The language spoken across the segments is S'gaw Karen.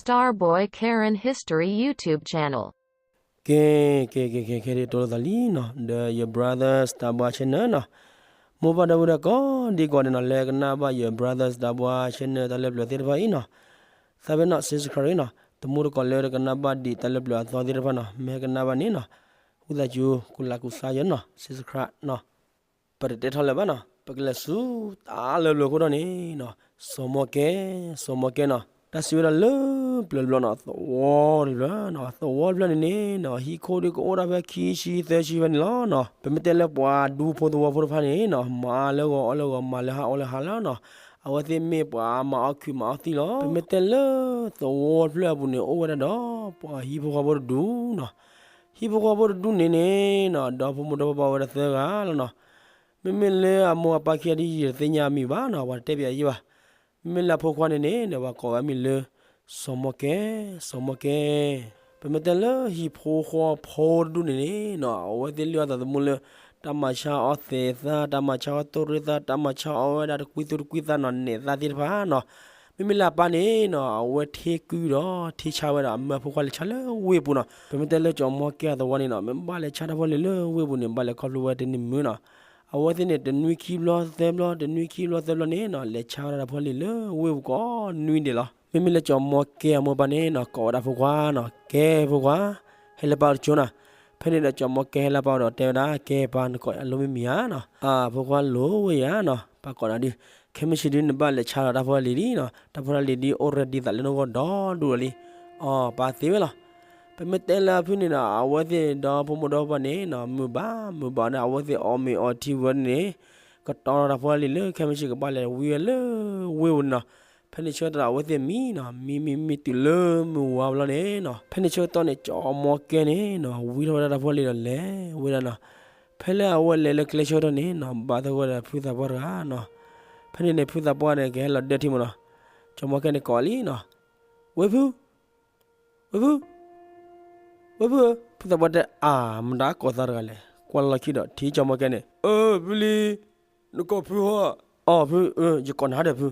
Starboy Karen History YouTube Channel. ကဲ ကဲ ကဲ ကဲ ခဲဒံးတိၢ်လိာ်သးလံနီၤ ဒီးယ brother Starboy channel နီၤ, မိၢ်ပၢ်ဒီပုၢ်ဒီဝဲၢ်ကိးဒံကိးဂၤနီၤ လၢကနၣ်ဘၣ်ယ brother Starboy channel တၢ်လၢပျၢၤသ့ၣ်တဖၣ်အံၤနီၤ, သးပ့ၤနီၣ် subscribe နီၤ, တမူတကိးလၢတကနၣ်ဘၣ်ဒံးတၢ်လၢပျၢၤအသီသ့ၣ်တဖၣ်နီၤ မ့ၢ်ကနၣ်ဘၣ်န့ၣ်နီၤ, ဝံသးစူၤ ကူၣ်လၢ်ကူၣ်သးယနီၤ subscribe နီၤ ပတတဲထီၣ်လၢၤဘၣ်နီၤ ပကလဲၤဆူတၢ်လၢပျၢၤခိၣ်ဒီးန့ၣ်နီၤ, စီၤမီၢ်ကဲ စီၤမီၢ်ကဲနီၤ, တၢ်စံးဝဲဒၣ်လၢပျၢၤတဘျီနီၤ သဝီတဘျီနီၤ သဝီတဘျီန့ၣ်န့ၣ်နီၤ ဟံၣ်ခိၣ်ဒုးကအိၣ်ဒၣ်ဖဲခံဆံသၢဆံဖဲန့ၣ်လီၤနီၤ, ပမ့ၢ်တဲလၢပှၤဒူဖိသဝီဖိတဖၣ်န့ၣ်နီၤ မၤလၢဂီၤအီၣ်လၢဂီၤ မၤလၢဟါအီၣ်လၢဟါလီၤနီၤ, အဝဲသ့ၣ်မ့ၢ်ပှၤမၤအီၣ်ခုးမၤအီၣ်သံလီၤ, ပမ့ၢ်တဲလၢသဝီတဖျၢၣ်အပူၤန့ၣ် အိၣ်ဝဲဒၣ်ဒီး ပှၤဟံၣ်ဖိဃီဖိတဒူနီၤ ဟံၣ်ဖိဃီဖိတဒူန့ၣ်န့ၣ်နီၤ ဒီဖိမိၢ်ဒီဖိပၢ်ဝဲဒၣ်သၢဂၤလီၤနီၤ, မ့မ့ၢ်လၢအမိၢ်အပၢ်ခံဂၤဒ်ယတသ့ၣ်ညါအမံၤဘၣ်နီၤ ပှၤတတဲပယၤယဲဘၣ်, မ့မ့ၢ်လၢအဖိခွါန့ၣ်န့ၣ် ပှၤကိးဝဲမံၤလၢ စီၤမီၢ်ကဲ စီၤမီၢ်ကဲ ပမ့ၢ်တဲလၢဟံၣ်ဖိဃီဖိတဒူန့ၣ်န့ၣ်နီၤ အဝဲသ့ၣ်လုၢ်အီၣ်သးသမူလၢ တၢ်မၤဆါအီၣ်သဲးသၣ် တၢ်မၤဆါအီၣ်တိၢ်ရ့ၣ်သၣ် တၢ်မၤဆါအီၣ်ဝဲဒၣ်တကွံသူတကွံသၣ်နီၤ နဲၣ်သၣ်သ့ၣ်တဖၣ်နီၤ, မ့မ့ၢ်လၢအပၢ်န့ၣ်နီၤ အဝဲထ့ကုဒီးထ့ဆါဝဲဒီး အမၢဖိခွါလဲၤဆါလၢဝ့ၢ်ပူၤနီၤ, ပမ့ၢ်တဲလၢစီၤမီၢ်ကဲအသဝီန့ၣ်နီၤ မ့ၢ်ဘၣ်လဲၤဆါတၢ်ဖိလံၤလၢဝ့ၢ်ပူၤန့ၣ် ဘၣ်လဲၤခီဖျိဝဲတနံၤမုၢ်နီၤ, အဝဲသ့ၣ်န့ၣ် တနွံခံဘျီသၢဘျီ တနွံခံဘျီသၢဘျီန့ၣ်နီၤ လဲၤဆါဝဲဒၣ်တၢ်ဖိလံၤလၢဝ့ၢ်ပူၤကိးနွံဒဲးလီၤ, မ့မ့ၢ်လၢစီၤမီၢ်ကဲအမိၢ်ပၢ်န့ၣ်နီၤ ကိးဝဲဒၣ်ဖိခွါနီၤ ကဲဖိခွါ ဟဲလၢပၢ်အိၣ်တကၠိနီၤ, ဖဲန့ၣ်ဒီးစီၤမီၢ်ကဲဟဲလၢပၢ်အိၣ်ဒီးတဲဝဲဒၣ် ကဲပၢ်နကိးယၤလိၣ်မ့ၢ်မံၤဧါနီၤ, အဖိခွါလိၣ်ဝဲယၤနီၤ ပၢ်ကိးဒၣ်ဒုး, ခဲမုၢ်ဆ့ၣ်ဒုးနဘၣ်လဲၤဆါလီၤတၢ်ဖိလံၤဒ်နီၤ တၢ်ဖိလံၤဒ်အိၣ်ရၢဒ်သးလၢနဂီၢ်ဒီဒူၣ်လီၤလံ, အီ ပၢ်သ့ဝဲလီၤ, ပမ့ၢ်တဲလၢအဖုန့ၣ်နီၤ အဝဲသ့ၣ်ဒီဖိမိၢ်ဒီပၢ်န့ၣ်နီၤ မုာ်ဘၣ်မုာ်ဘၣ်န့ၣ် အဝဲသ့ၣ်အီၣ်မ့ၤအီထံဝဲန့ၣ် ကတီၤလီၤတၢ်ဖိလံၤလၢခဲမုၢ်ဆ့ၣ်ကဘၣ်လဲၤဝံဝဲလၢဝ့ၢ်ပူၤန့ၣ်နီၤ, ဖဲန့ၣ်ဆၢကတီၢ်အဝဲသ့ၣ်မံနီၤ မံမံမံတုၤလၢမုၢ်ဝါဘျီန့ၣ်နီၤ ဖဲန့ၣ်ဆၢကတီၢ်န့ၣ် စီၤမီၢ်ကဲန့ၣ်နီၤ ဝံထီၣ်ဝဲဒၣ်တၢ်ဖိလံၤဒီးလဲၤဝဲဒၣ်နီၤ, ဖဲလၢအဝဲလဲၤလၢကျဲဆၢကတီၢ်န့ၣ်နီၤ ဘၣ်သဂၢၢ်ဒီးဖုသးပှၢ်တဂၤနီၤ, ဖဲန့ၣ်န့ၣ် ဖုသးပှၢ်န့ၣ် ကဟဲလီၤဒၢထံမးနီၤ, စီၤမီၢ်ကဲန့ၣ်ကိးလံနီၤ, ဝ့ၢ်ဖု ဝ့ၢ်ဖု ဝ့ၢ်ဖုဧၢ, ဖုသးပှၢ်တဲ အါ မတၤကိးသးတဂၤလဲၣ်, ကွၢ်လီၤခံဒီးထံၣ်စီၤမီၢ်ကဲန့ၣ်, အၢ ဖုလံၤ, နကိးဖုဟီ, အီ ဖု, ယကိးနၤဒီးဖု,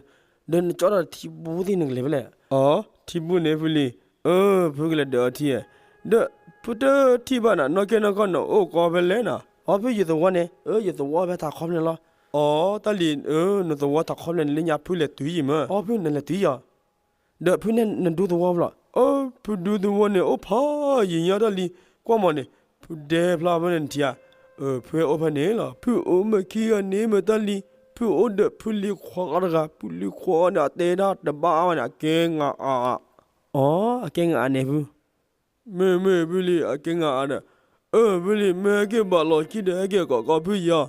ဒီးနကၠီဒီးထံဘူသ့ၣ်နကလဲၤဖဲလဲၣ်, အီ ထံဘူန့ၣ်ဖုလံၤ, အၢ ဖုကလဲၤဒၢးအီထံဧါ, ဒီးဖုတထံၣ်ဘၣ်နၤ နီၢ်ကဲနီၢ်ကီၢ်နအိၣ်ကီးဖဲလဲၣ်နီၤ, အီ ဖုယသဝီန့ၣ်, အၢ ယသဝီဖဲထးခီဖျိန့ၣ်လီၤ, အီ တၢ်လံၤ, အၢ နသဝီထးခီဖျိန့ၣ် လၢညါဖုလဲၤတုၤယံၤမး, အီ ဖုနလဲၤတုၤယံၤ ဒီးဖုန့ၣ်နဒူသဝီဖျီ, အၢ ဖုဒူသဝီန့ၣ် အိၣ်ဖးယံာ်ညါတၢ်လံၤ, ကွၢ်မးန့ၣ်, ဖုဒဲဖျါဖဲန့ၣ်နထံၣ်ဧါ, အၢ ဖုဟဲအိၣ်ဖဲန့ၣ်လီၤ, ဖုအိၣ်မ့ၢ်ခံဂၤန့ၣ်မ့ၢ်တၢ်လံၤ, ဖုအိၣ်ဒီးဖုလံၤခွါတဂၤ, ဖုလံၤခွါန့ၣ် အတဲဒၣ်တဘၣ်အါဘၣ်န့ၣ် အကဲငါအါ, အီ အကဲငါအါန့ၣ်ဖု မ့ၢ်မ့ၢ်ဖုလံၤ အကဲငါအါဒီး, အၢ ဖုလံၤ မ့ၢ်ဟဲက့ၤဘၣ်လီၤခံဒီး ဟဲက့ၤကိးကီးဖုယီၤ,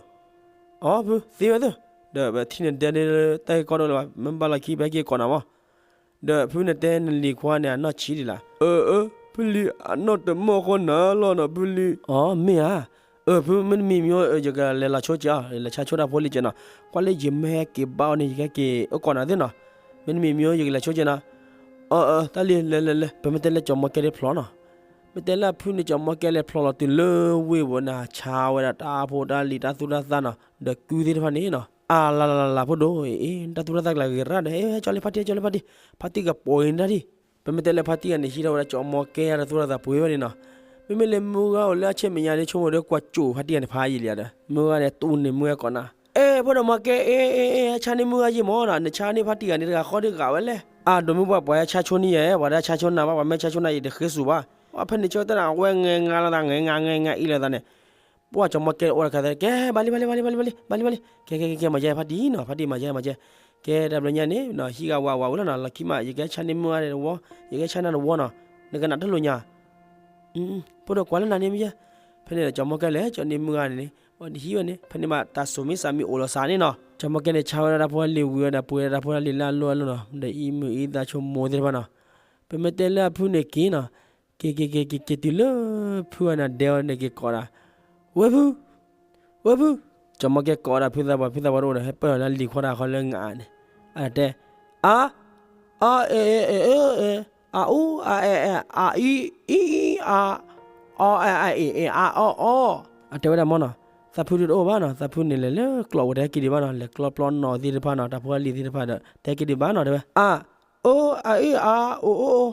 အီ ဖုသ့ဝဲသ့ၣ်, ဒီးပထံၣ်နတဲဒ်တၢ်ဂ့ၢ်ကီဒိၣ်လၢၤဘၣ်, မ့ၢ်ဘၣ်လီၤခံ ပဟဲက့ၤကိးနၤမး, ဒီးဖုန့ၣ်တဲနလံၤခွါန့ၣ် အနီၢ်ဆံးဒံးလၢ်, အၢ အၢ ဖုလံၤ အနီၢ်တမီၢ်ဃီနၤလီၤနီၤဖုလံၤ, အီ မ့ၢ်ဧါ, အၢ ဖု မ့တမ့ၢ်မ့ၢ် ယကလဲၤလီၤဆိကဲး, လဲၤဆါဆိတၢ်ဖိလံၤကဲးနီၤ, ကွၢ်လၢယမ့ၢ်ဟဲက့ၤဘၣ်အီၤန့ၣ် ယကဟဲက့ၤအၢၣ်ကိးနၤသ့ၣ်နီၤ, မ့တမ့ၢ်မ့ၢ် ယကလဲၤဆိကဲးနီၤ, အၢ အၢ တၢ်လံၤ လဲၤလဲၤလဲၤ, ပမ့ၢ်တဲလၢစီၤမီၢ်ကဲဒ်ဖျီနီၤ, မ့ၢ်တဲလၢအဖုန့ၣ် စီၤမီၢ်ကဲလဲၤဖျီလီၤတုၤလၢဝ့ၢ်ပူၤန့ၣ် ဆါဝဲဒၣ်တၢ်ဖိတၢ်လံၤတၢ်သူၣ်တၢ်သၣ်နီၤ, ဒီးကုသ့ၣ်တဖၣ်န့ၣ်နီၤ, အါလၤလၤလၤလၤ ဖိဒိၣ် အ့ တၢ်သူၣ်တၢ်သၣ်ကျါဂ့ၤရၣ်ဒီး ဟဲကၠီလံဖါတံၢ် ကၠီလံဖါတံၢ်, ဖါတံၢ်ကပီၤအံၤနတၢ်ဒံး, ပမ့ၢ်တဲလၢဖါတံၢ်ဂၤန့ၣ် ဟံးထီၣ်ဝဲဒၣ်စီၤမီၢ်ကဲတၢ်သူၣ်တၢ်သးပှ့ၤဝဲန့ၣ်နီၤ, မ့မ့ၢ်လၢမုၢ်ဂၤအိၣ်လၢအဆဲးမဲာ်ညါဒ်ဆိကမိၣ်ဒီးကွၢ်ကိာ်ဖါတံၢ်ဂၤန့ၣ် ဖးယံာ်လံဒီး မုၢ်ဂၤန့ၣ် တူၢ်န့ၢ်မုၢ်ဂၤကိးနၤ, အဲ ဖိဒိၣ်မီၢ်ကဲ အ့ အ့ အ့ ဟဲဆါန့ၢ်မုၢ်ဂၤယံၤမးနီၤ, နဆါန့ၢ်ဖါတံၢ်ဂၤန့ၣ်တဂၤဃီဒ်ဂၤဝဲလဲၣ်, အါ ဒိးမုၢ်ပှၢ်ပှၤဟဲဆါဆိန့ၢ်ယၤ, ပှၤတဟဲဆါဆိနၤဘၣ်, ပှၤမ့ၢ်ဟဲဆါဆိနၤ ယတဃ့စူၤဘၣ်, ပှၤဖဲန့ၣ်ဆၢကတီၢ်န့ၣ် အဝဲငဲငါလီၤသး ငဲငါ ငဲငါအံၤလီၤသးန့ၣ် ပှၤစီၤမီၢ်ကဲအိၣ်တခါသ့ၣ် ကဲ ဘၣ်လံ ဘၣ်လံ ဘၣ်လံ ဘၣ်လံ ဘၣ်လံ ဘၣ်လံ, ကဲ ကဲ ကဲ ကဲ မၤယဲ ဖါတံၢ်နီၤ ဖါတံၢ် မၤယဲ မၤယဲ, ကဲ တၢ်ဘျီညါန့ၣ် ဟံၣ်ဂၤဝၤဝၤဝံၤလီၤနီၤ လီၢ်ခံမး ယကဟဲဆါန့ၢ်မုၢ်ဂၤန့ၣ်တဝီ ယကဟဲဆါနၤတဝီနီၤ, နကနၣ်တလိာ်ညါ, ဖိဒိၣ်ကွၢ်လၢနၤန့ၣ်မ့ၢ်ယဲ, ဖဲန့ၣ်ဒီးစီၤမီၢ်ကဲလဲၤ ကၠီန့ၢ်မုၢ်ဂၤန့ၣ်န့ၣ် ဝဲတဟံးဝဲန့ၣ် ဖဲန့ၣ်မး တၢ်စိၤမ့ၢ်စးမံၤအိၣ်လီၤစးန့ၣ်နီၤ, စီၤမီၢ်ကဲန့ၣ် ဆါဝဲဒၣ်တၢ်ဖိတၢ်လံၤဝံၤဝဲဒီး ပှ့ၤဝဲဒၣ်တၢ်ဖိတၢ်လံၤလၢအလိၣ်အလိၣ်နီၤ ဒီးအံၤမုာ်အံၤသးဆိကမိၣ်သ့ၣ်တဖၣ်နီၤ, ပမ့ၢ်တဲလၢအဖုန့ၣ်က့ၤနီၤ, က့ၤ က့ၤ က့ၤ က့ၤ က့ၤတုၤလၢဖုဂၤန့ၣ်ဒဲဝဲန့ၣ်က့ၤကိးဒၣ်, ဝ့ၢ်ဖု ဝ့ၢ်ဖု, စီၤမီၢ်ကဲကိးဒၣ်ဖုသးပှၢ် ဖုသးပှၢ်တအိၣ်ဒီး ဟဲပၢၢ်လၢလံၤခွါတၢ်ခီလၢငါန့ၣ်, အတဲ, အါ, အါ အဲ အဲ အဲ အဲ အါ အူ အါ အဲ အဲ အါ အံ အံ အါ အီ အါ အါ အ့ အ့ အါ အီ အီ, အတဲဝဲဒၣ်မ့ၢ်နီၤ, သးဖုဒုးတအိၣ်ဘၣ်နီၤ သးဖုန့ၣ်လဲၤလၢကျိးဝဲတဟဲက့ၤဒံးဘၣ်နီၤ လဲၤကျီပျီနီၣ်သ့ၣ်တဖၣ်နီၤ တၢ်ဖိတၢ်လံၤသ့ၣ်တဖၣ်ဒီး တဟဲက့ၤဒံးဘၣ်နီၤ တဲဝဲ, အါ, အၢ အါ အ့ အါ အိၣ် အိၣ် အိၣ်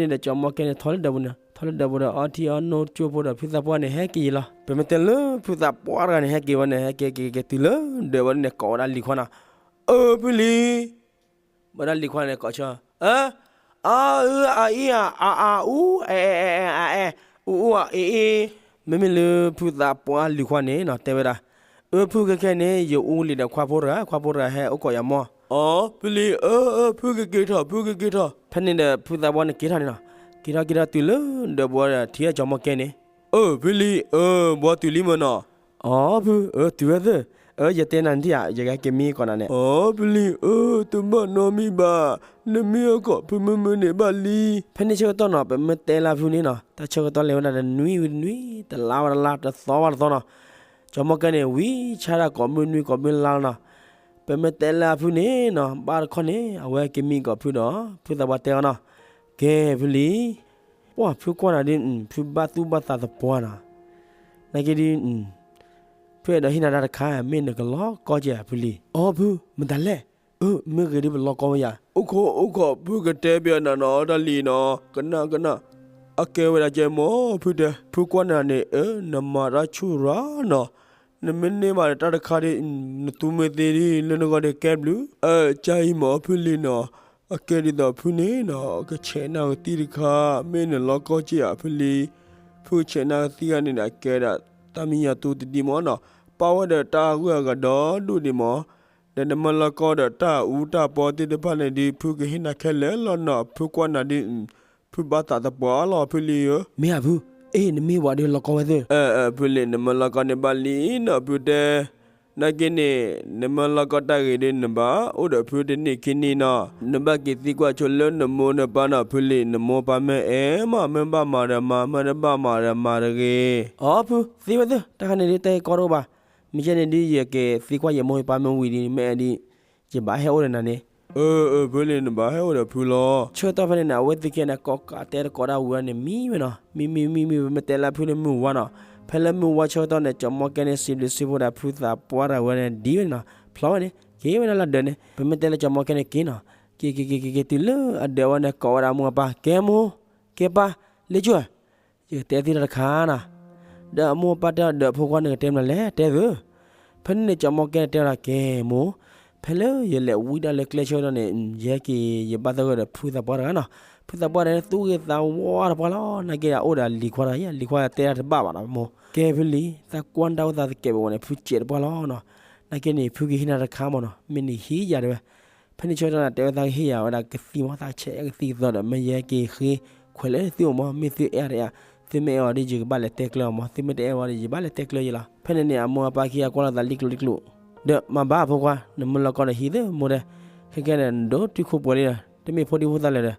ဖဲန့ၣ်ဒီးကၠီၤမီၢ်ကဲန့ၣ်ထီၣ်လၢဒၢးပူၤန့ၣ်, ထီၣ်လၢဒၢးပူၤဒီး အီထံအီနိကၠိဖိဒီး ဖုသးပှၢ်န့ၣ်ဟဲက့ၤယံၤလီၤ. ပမ့ၢ်တဲလၢဖုသးပှၢ်တဂၤန့ၣ် ဟဲက့ၤဝဲန့ၣ် ဟဲက့ၤက့ၤက့ၤတုၤလၢဒၢးဝဲန့ၣ် ကိးဝဲဒၣ်လံၤခွါနီၤ, အၢ ဖုလံၤ ဘၣ်ဒၣ်လံၤခွါန့ၣ်ကိးဆၢ, အၢ, အအု အအံ အအအူ အဲ အဲ အဲ အဲ အအဲ အူ အူ အအံ အံ, မ့မ့ၢ်လၢဖုသးပှၢ်လံၤခွါန့ၣ်နီၤ တဲဝဲဒၣ်, အၢ ဖုခဲခဲန့ၣ် ယအူလံၤဒီးခွါဖိတဂၤ, ခွါဖိတဂၤဟဲအိၣ်ကိးယၤမီၢ်, အီ ဖုလံၤ အၢ အၢ ဖုကက့ၤထီၣ် ဖုကက့ၤထီၣ်. ဖဲန့ၣ်ဒီးဖုသးပှၢ်န့ၣ်က့ၤထီၣ်န့ၣ်နီၤ, က့ၤထီၣ်က့ၤထီၣ်တုၤလၢဒၢးပူၤဒီး ထံၣ်ကၠီၤမီၢ်ကဲန့ၣ်, အၢ ဖုလံၤ အၢ ဘှီတုၤလံမ့ၢ်နီၤ, အီ ဖု အၢ တုၤဝဲသ့ၣ်, အၢ ယတဲနၤနထံၣ်ဧါ ယကဟဲက့ၤမံကီးနၤန့ၣ်, အီ ဖုလံၤ အၢ တဘၣ်နီတမံၤဘၣ်, နမ့ၢ်အကိးဖုမုၢ်မုၢ်န့ၣ်ဘၣ်လံ. ဖဲန့ၣ်ဆၢကတီၢ်နီၤ ပမ့ၢ်တဲလၢဖုန့ၣ်နီၤ တၢ်ဆၢကတီၢ်လဲၤဝဲဒၣ်တနွံဝံၤတနွံ တလါဝံၤတလါ တသီဝံၤတသီနီၤ, ကၠီၤမီၢ်ကဲန့ၣ် ဝံဆါဒၣ်ကိးမုၢ်နွံကိးမုၢ်လါလီၤနီၤ. ပမ့ၢ်တဲလၢအဖုန့ၣ်နီၤ ဘၣ်တခီန့ၣ် အဝဲက့ၤမံကီးဖုဒီး ဖုသးပှၢ်တဲအီၤနီၤ, ကဲဖုလံၤ, ပှၢ်ဖုကွၢ်နၤဒ် ဖုဘၣ်သူၣ်ဘၣ်သးသပှၢ်နီၤ, နာ်က့ဒ် ဖုအဲၣ်ဒိးဟ့ၣ်နၤတၢ်တခါ မ့ၢ်နကလီၤကီကဲဧါဖုလံၤ. အီ ဖု မတၤလဲၣ်, အၢ မ့ၢ်ဂ့ၤဒ်ပလီၤကီဝဲယၤ, အိၣ်ခိးအိၣ်ခိး ဖုကတဲပျးနၤနီၤ တၢ်လံၤနီၤ, ကနၣ်ကနၣ်, အကဲဝဲဒၣ်ကဲမီၢ် ဖုတဲ, ဖုကွၢ်နၤန့ၣ် အၢ နမၤတၢ်ဆူၣ်ရၤနီၤ, နမ့ၢ်န့ၢ်ဘၣ်တၢ်တခါဒ် နသူမ့ၢ်သ့ဒ် လၢနဂီၢ်ဒ်ကဲဘျုး, အၢ ကၢ်အံၤမီၢ်ဖုလံၤနီၤ, အကဲဒ်သိးဖုန့ၣ်နီၤ ကဆဲးနၤကသံၣ်တခါ မ့ၢ်နလီၤကီကဲဧါဖုလံၤ, ဖုကဆဲးနၤကသံၣ်ဂၤန့ၣ်ဒီး ကဲဒၣ်တၢ်မံယၤတူတဒံမီၢ်နီၤ, ပာ်ဝဲဒီးတၢ်ဂုၤအဂၤဒီဒူၣ်ဒံးမီၢ်, ဒီးနမ့ၢ်လီၤကီဒီးတၢ်အူတၢ်ပီသ့ၣ်တဖၣ်န့ၣ်ဒ် ဖုကဟ့ၣ်နၤခဲလၢာ်လီၤနီၤ, ဖုကွၢ်နၤဒ် ဖုဘၣ်သးသပှၢ်လီၤဖုလံၤဧၢ, မ့ၢ်ဧါဖု, အ့ၣ် နမ့ၢ်ဝၤဒီးလီၤကီဝဲသ့ၣ်, ဖုလံၤ နမ့ၢ်လီၤကီန့ၣ်ဘၣ်လံနီၤဖုတဲ နာ်က့န့ၣ် နမ့ၢ်လီၤကီတၢ်ဂ့ၤဒ် နဘၣ်အိၣ်ဒီးဖုတနံၣ်ခံနံၣ်နီၤ, နဘၣ်က့ၤသံကွၢ်ဆိလၢနမိၢ်နပၢ်နီၤဖုလံၤ, နမိၢ်ပၢ်မ့ၢ်အဲၣ်မး မ့ၢ်ဘၣ်မၤဒီးမၤ, မ့ၢ်တဘၣ်မၤဒီးမၤတဂ့ၤ. အီ ဖု သံဝဲသ့ၣ်, တၢ်ခါန့ၣ်ဒ်တၢ်ဂ့ၢ်ကီတအိၣ်ဘၣ်, မ့ၢ်ကဲန့ၣ်ဒ်ယက့ၤသံကွၢ်ယမိၢ်ယပၢ်မ့ၢ်ဝံၤဒ် မ့ၢ်အဲၣ်ဒ် ယဘၣ်ဟဲအိၣ်ဒီးနၤန့ၣ် အၢ အၢ ဖုလံၤ နဘၣ်ဟဲအိၣ်ဒီးဖုလီၤ. ဆၢကတီၢ်ဖဲန့ၣ်န့ၣ် အဝဲသ့ၣ်ခံဂၤန့ၣ် ကိးကးတဲတကိးဒၣ်ဝံၤန့ၣ် မံဝဲနီၤ, မံမံမံမံ ပမ့ၢ်တဲလၢဖုန့ၣ်မုၢ်ဝါနီၤ, ဖဲလၢမုၢ်ဝါဆၢကတီၢ်န့ၣ် ကၠီၤမီၢ်ကဲန့ၣ် စံးဘျုးစံးဖှိၣ်ဒီးဖုသးပှၢ်တဂၤဝဲန့ၣ် ဒ်ဝဲန့ၣ်နီၤ, ဖျီဝဲန့ၣ် က့ၤဝဲဒၣ်လၢဒၢးန့ၣ်, ပမ့ၢ်တဲလၢကၠီၤမီၢ်ကဲန့ၣ်က့ၤနီၤ, က့ၤက့ၤက့ၤက့ၤက့ၤတုၤလၢအဒၢးဝဲန့ၣ် ကိးဝဲဒၣ်အမိၢ်အပၢ် ကဲမိၢ် ကဲပၢ် လၢကၠိဧါ ယကတဲသုတၢ်တခါနီၤ, ဒီးအမိၢ်အပၢ်တဲအီၤဒီး ဖိခွါန့ၣ်ကတဲမနုၤလဲၣ် တဲသု, ဖဲန့ၣ်န့ၣ် ကၠီၤမီၢ်ကဲတဲဝဲဒၣ် ကဲမိၢ်, ဖဲလၢယလဲၤဝံဒၣ်လၢကျဲဆၢကတီၢ်န့ၣ် ယဟဲက့ၤ ယဘၣ်သဂၢၢ်ဒီးဖုသးပှၢ်တဂၤနီၤ, ဖုသးပှၢ်န့ၣ် သူၣ်ဂ့ၤသးဝါတပှၢ်လီၤ, နာ်က့ဒီးအိၣ်ဒီးလံၤခွါတဂၤယါ, လံၤခွါတဲတၢ်တဘၣ်ဘၣ်နီၤမိၢ်, ကဲဖုလံၤ သးကွၢ်တၢ်အိၣ်သးသကဲးပဝးန့ၣ် ဖုစဲးတပှၢ်လီၤနီၤ, နာ်က့န့ၣ် ဖုကဟ့ၣ်နၤတခါမၢ်နီၤ, မ့ၢ်နဟ့ၣ်ယၤတဲဝဲ ဖဲန့ၣ်ဆၢကတီၢ်န့ၣ် တဲဝဲသးကဟ့ၣ်ယၤဝဲဒၣ်ကသံၣ်မး သးဆဲးကသံၣ်ကသီဒီး မ့ၢ်ယဟဲက့ၤဃ့ခွဲးလၢသုအိၣ်မး, မ့ၢ်သုအဲၣ်အီၤဒီးယၤ, သုမ့ၢ်အဲၣ်အီၤဒီး ယကဘၣ်လဲၤတဲကျၢၤအီၤမး, သုမ့ၢ်တအဲၣ်ဝဲဒီး ယဘၣ်လဲၤတဲကျၢၤယဲလီၤ. ဖဲန့ၣ်န့ၣ် အမိၢ်အပၢ်ခံဂၤကွၢ်လိာ်သးလံကျိၣ်လံကျိၣ်, ဒီးမၤဘၣ်ဖိခွါ, နမ့ၢ်လီၤကီဒီးဟံးသ့မိၢ်ဒီး, ခဲကဲန့ၣ် နဒိၣ်တုာ်ခိၣ်ပှဲၤလံဒီး တမ့ၢ်ဖိဒံဖိသၣ်လၢၤဒီး,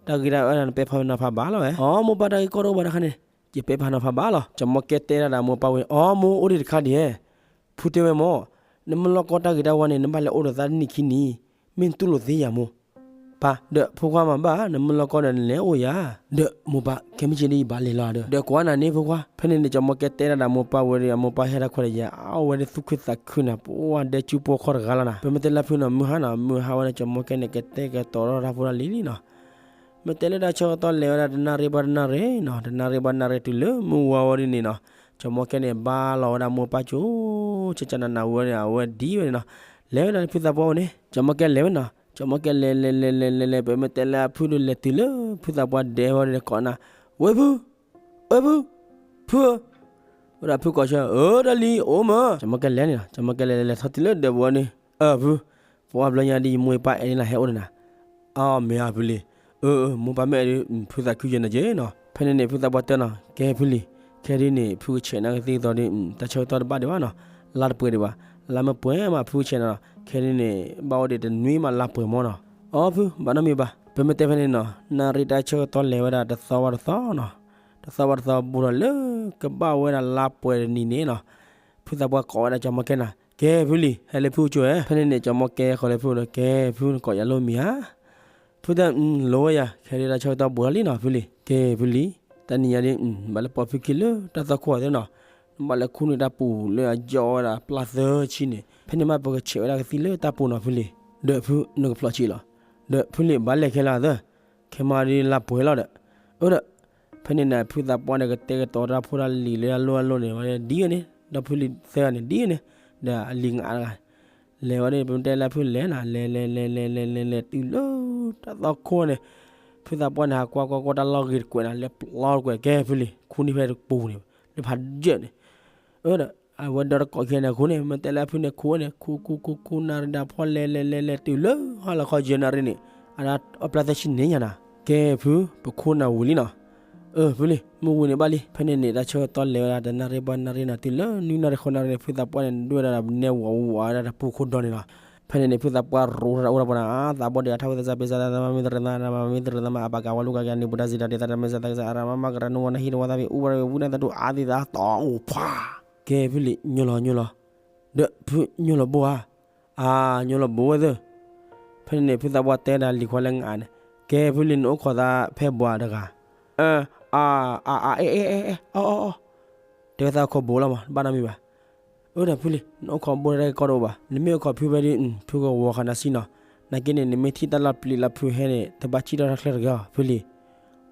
တၢ်ဂ့ၤတၢ်အၢန့ၣ် နပဲာ်ဖးနဖးဘၣ်လီၤဝဲ, အီ မိၢ်ပၢ်တၢ်ဂ့ၢ်ကီတအိၣ်ဘၣ်တခါန့ၣ် ယပဲာ်ဖးနီၤဖးဘၣ်လီၤ. ကၠီၤမီၢ်ကဲတဲဒၣ်ဒီးမိၢ်ပၢ်ဝဲ, အီ မိၢ်အိၣ်ဒံးတခါဒံးဧါ, ဖုတဲဝဲမၢ်, နမ့ၢ်လီၤကီတၢ်ဂ့ၤတၢ်ဝါန့ၣ် နဘၣ်လဲၤအိၣ်ဒီးသးတနံၣ်ခံနံၣ်, မ့ၢ်နတူၢ်လိာ်သ့ယၤမိၢ်, ပၢ်, ဒီးဖိခွါမၤဘၣ်, နမ့ၢ်လီၤကီဒီးနလဲၤအိၣ်ယၤ, ဒီးမိၢ်ပၢ် ခဲမုၢ်ဆ့ၣ်ဒ်ယဘၣ်လဲၤလီၤဒီး, ဒီးကွၢ်နၤန့ၣ်ဖိခွါ, ဖဲန့ၣ်န့ၣ် ကၠီၤမီၢ်ကဲတဲဒၣ်ဒီးမိၢ်ပၢ်ဝဲဒီး အမိၢ်ပၢ်ဟဲဒၣ်ခွဲးဒီးယၤ, အဝဲဒၣ်သူၣ်ခုသးခုနီၤ, ပှၤဒဲကၠူဖိခီၣ်တဂၤလီၤနီၤ, ပမ့ၢ်တဲလၢဖုနီၤ မုၢ်ဟါနီၤ, မုၢ်ဟါဝဲန့ၣ် ကၠီၤမီၢ်ကဲန့ၣ် ကတဲကတီၤထီၣ်တၢ်ဖိတၢ်လံၤလံနီၤ မ့ၢ်တဲလၢတၢ်ဆၢကတီၢ်လဲၤဝဲဒၣ်တနၣ်ရံၣ်ဘၣ်တနၣ်ရံၣ်နီၤ, တနၣ်ရံၣ်ဘၣ်တနၣ်ရံၣ်တုၤလၢမုၢ်ဝါဝဲဒ်န့ၣ်နီၤ, ကၠီၤမီၢ်ကဲန့ၣ် ဘါလီၤဝဲဒၣ်မိၢ်ပၢ်ကၠိ, ကၠၢကၠၢနးနးဝဲန့ၣ် အဝဲဒံဝဲန့ၣ်နီၤ, လဲၤဝဲဒၣ်လၢဖုသးပှၢ်ဝဲန့ၣ်, ကၠီၤမီၢ်ကဲလဲၤဝဲနီၤ, ကၠီၤမီၢ်ကဲလဲၤလဲၤလဲၤလဲၤလဲၤလဲၤ ပမ့ၢ်တဲလၢအဖုဒုးလဲၤတုၤလၢ ဖုသးပှၢ်ဒဲဝဲဒၣ်ကိးနၤ, ဝဲဖု ဝဲဖု, ဖုဧၢ, ဝဲဒၣ်ဖုကိးဆၢ အၢ တၢ်လံၤအိၣ်မး, ကၠီၤမီၢ်ကဲလဲၤန့ၣ်နီၤ, ကၠီၤမီၢ်ကဲလဲၤလဲၤလဲၤထီၣ်တုၤလၢဒၢးပူၤဝဲန့ၣ်, အၢ ဖု, ပှၤဘျီညါဒ်ယမိၢ်ယပၢ်အဲၣ်ဒ်နၤဟဲအိၣ်ဒီးနၤ, အီ မ့ၢ်ဧါဖုလံၤ, အၢ အၢ မိၢ်ပၢ်မ့ၢ်အဲၣ်ဒ် ဖုသးခုယဲနီၤက့နီၤ, ဖဲန့ၣ်န့ၣ် ဖုသးပှၢ်တဲနီၤ, ကဲဖုလံၤ, ခဲဒ်န့ၣ် ဖုကဆဲးနၤကသံၣ်ကသီဒ် တၢ်ဆၢကတီၢ်တဘၣ်ဒံးဘၣ်နီၤ, လါတပှဲၤဒံးဘၣ်, လါမ့ၢ်ပှဲၤမးဖုကဆဲးနၤနီၤ, ခဲဒ်န့ၣ် ဘၣ်အိၣ်ဒံးတနွံမးလါပှဲၤမးနီၤ, အီ ဖု ဘၣ်နီတမံၤဘၣ်, ပမ့ၢ်တဲဖဲန့ၣ်နီၤ နၣ်ရံၣ်တၢ်ဆၢကတီၢ်လဲၤဝဲဒၣ်တသီဘၣ်တသီနီၤ, တသီဘၣ်တသီဘူးထီၣ်လၢကဘၣ်ဝဲဒၣ်လါပှဲၤတနံၤန့ၣ်နီၤ, ဖုသးပှၢ်ကိးဝဲဒၣ်ကၠီၤမီၢ်ကဲနၤ, ကဲဖုလံၤ ဟဲလၢဖုကၠိဧါ, ဖဲန့ၣ်န့ၣ် ကၠီၤမီၢ်ကဲဃီၤလၢဖုဒီး ကဲဖုနကိးယၤလိၣ်မံၤဧါ ဖုတဲ လိၣ်ဝဲယၤ ခဲဒ်တၢ်ဆၢကတီၢ်ဘူးထီၣ်လံနီၤ ဖုလံၤ, ကဲဖုလံၤ, တနံၤညါဒ် ဘၣ်လၢပိာ်ဖုခံလၢတၢ်သီခိၣ်အီၤသ့နီၤ, ဘၣ်လဲၤခူၣ်န့ၢ်တၢ်ပူၤလၢအယီၣ်ဝဲဒၣ်ပျၢ်သၢဆံန့ၣ်, ဖဲန့ၣ်မးပကဆဲးဝဲဒၣ်ကသံၣ်လၢတၢ်ပူၤနီၤဖုလံ. ဒီးဖုနကဖျိးဆံးလီၤ. ဒီးဖုလံဘၣ်လဲၤခဲလၢာ်သၢ, ခဲမးဒ်လၢပှဲၤလီၤဒီး, အၢဒီး, ဖဲန့ၣ်န့ၣ် ဖုသးပှၢ်န့ၣ် ကတဲာ်ကတီၤတၢ်ဖိတၢ်လံၤလၢတၢ်လိၣ်တၢ်လိၣ်န့ၣ် ဝဲဒ်အန့ၣ်, ဒီးဖုလံသၢဂၤန့ၣ် ဒ်အန့ၣ်, ဒီးအလံၤငါတဂၤ လဲၤဝဲဒၣ် ပမ့ၢ်တဲလၢဖုလဲၤနၤ လဲၤလဲၤလဲၤလဲၤလဲၤလဲၤလဲၤတုၤလၢတၢ်သီခိၣ်န့ၣ်, ဖုသးပှၢ်န့ၣ် ဟးကွၢ်ကွၢ်ကွၢ်တၢ်လီၢ်ဂ့ၤတကွဲးနၤ လဲၤပျီတကွဲး ကဲဖုလံ ခူၣ်န့ၢ်ဖဲတပူၤန့ၣ် လၢဖးယဲၢ်န့ၣ်, အၢဒီး အဝဲဒီတကိးခဲန့ၣ် ခူၣ်န့ၣ် မ့ၢ်တဲလၢဖုန့ၣ် ခူၣ်န့ၣ် ခူၣ်ခူၣ်ခူၣ်ခူၣ်နၣ်ရံၣ်ဒၣ်ဖီၣ်လဲၤလဲၤလဲၤလဲၤတုၤလၢဟါလီၤခီယဲၢ်နၣ်ရံၣ်န့ၣ်, အဒၣ်အပျၢ်သၢဆံန့ၣ်ညါနၤ, ကဲဖု ပခူၣ်နၤဝံၤလံနီၤ အၢ ဖုလံ မုၢ်ဝံၤန့ၣ်ဘၣ်လံ. ဖဲန့ၣ်န့ၣ် တၢ်ဆၢကတီၢ်လဲၤဝဲဒၣ်တနၣ်ရံၣ်ဘၣ်နၣ်ရံၣ်နီၤ တုၤလၢနွံနၣ်ရံၣ်ဃိးနၣ်ရံၣ်န့ၣ် ဖုသးပှၢ်န့ၣ် ဒွဲၣ်ဒၣ်ဒီးနဲၣ်ဝးဝးဝဲဒၣ်တၢ်ပူၤခိၣ်ဒီန့ၣ်လီၤ. ဖဲန့ၣ်န့ၣ် ဖုသးပှၢ်ရူးထီၣ်တၢ်အိၣ်တၢ်ပှၤန့ၣ် သးဘီဒံးအထၣ်ဝဲသးစၢ်ဘ့စၢ်သးမၤမ့ၢ်သရၣ်သမါ မၤမ့ၢ်သရၣ်သမါ အပၢ်ကဝါလူၢ်ကကနံၤပူၤတၢ်စံးတၢ်ဒ့သးတမ့ၢ်စၢ်သးကစၢ် အရမမကရၢနူဝဲနဟံၣ်တဝါသးဖံး အူဝဲဒၣ်ဝဲဝံနၣ်သတူၢ်အါသံသးတီၢ်အိၣ်ဖး ကဲဖုလံ ညိလီၤညိလီၤ ဒီးဖုညိလီၤဘိဧါ အါ ညိလီၤဘိဝဲသ့ၣ်. ဖဲန့ၣ်န့ၣ် ဖုသးပှၢ်တဲဒၣ်လံၤခွါလၢငါန့ၣ် ကဲဖုလံ နအိၣ်ခိးသးဖဲဘှၤတဂၤ အါ အါ အါ အဲ အဲ အဲ အဲ အီ အီ အီ တဲဝဲသးအိၣ်ခိးဘိလီၤမး တဘၣ်နီတမံၤဘၣ်. အၢဒီးဖုလံ နအိၣ်ခိးဘိတၢ်ကီတအိၣ်ဘၣ် နမ့ၢ်အိၣ်ခိးဖုဖဲဒ် ဖုကဝီၤဃာ်နၤဆံနီၤ နာ်က့န့ၣ် နမ့ၢ်ထံၣ်တၢ်လီၢ်ပျံၤလၢဖုဟဲန့ၣ် တဘၣ်စံၣ်ထီၣ်တၢ်ချၢတဂ့ၤအီၤ ဖုလံ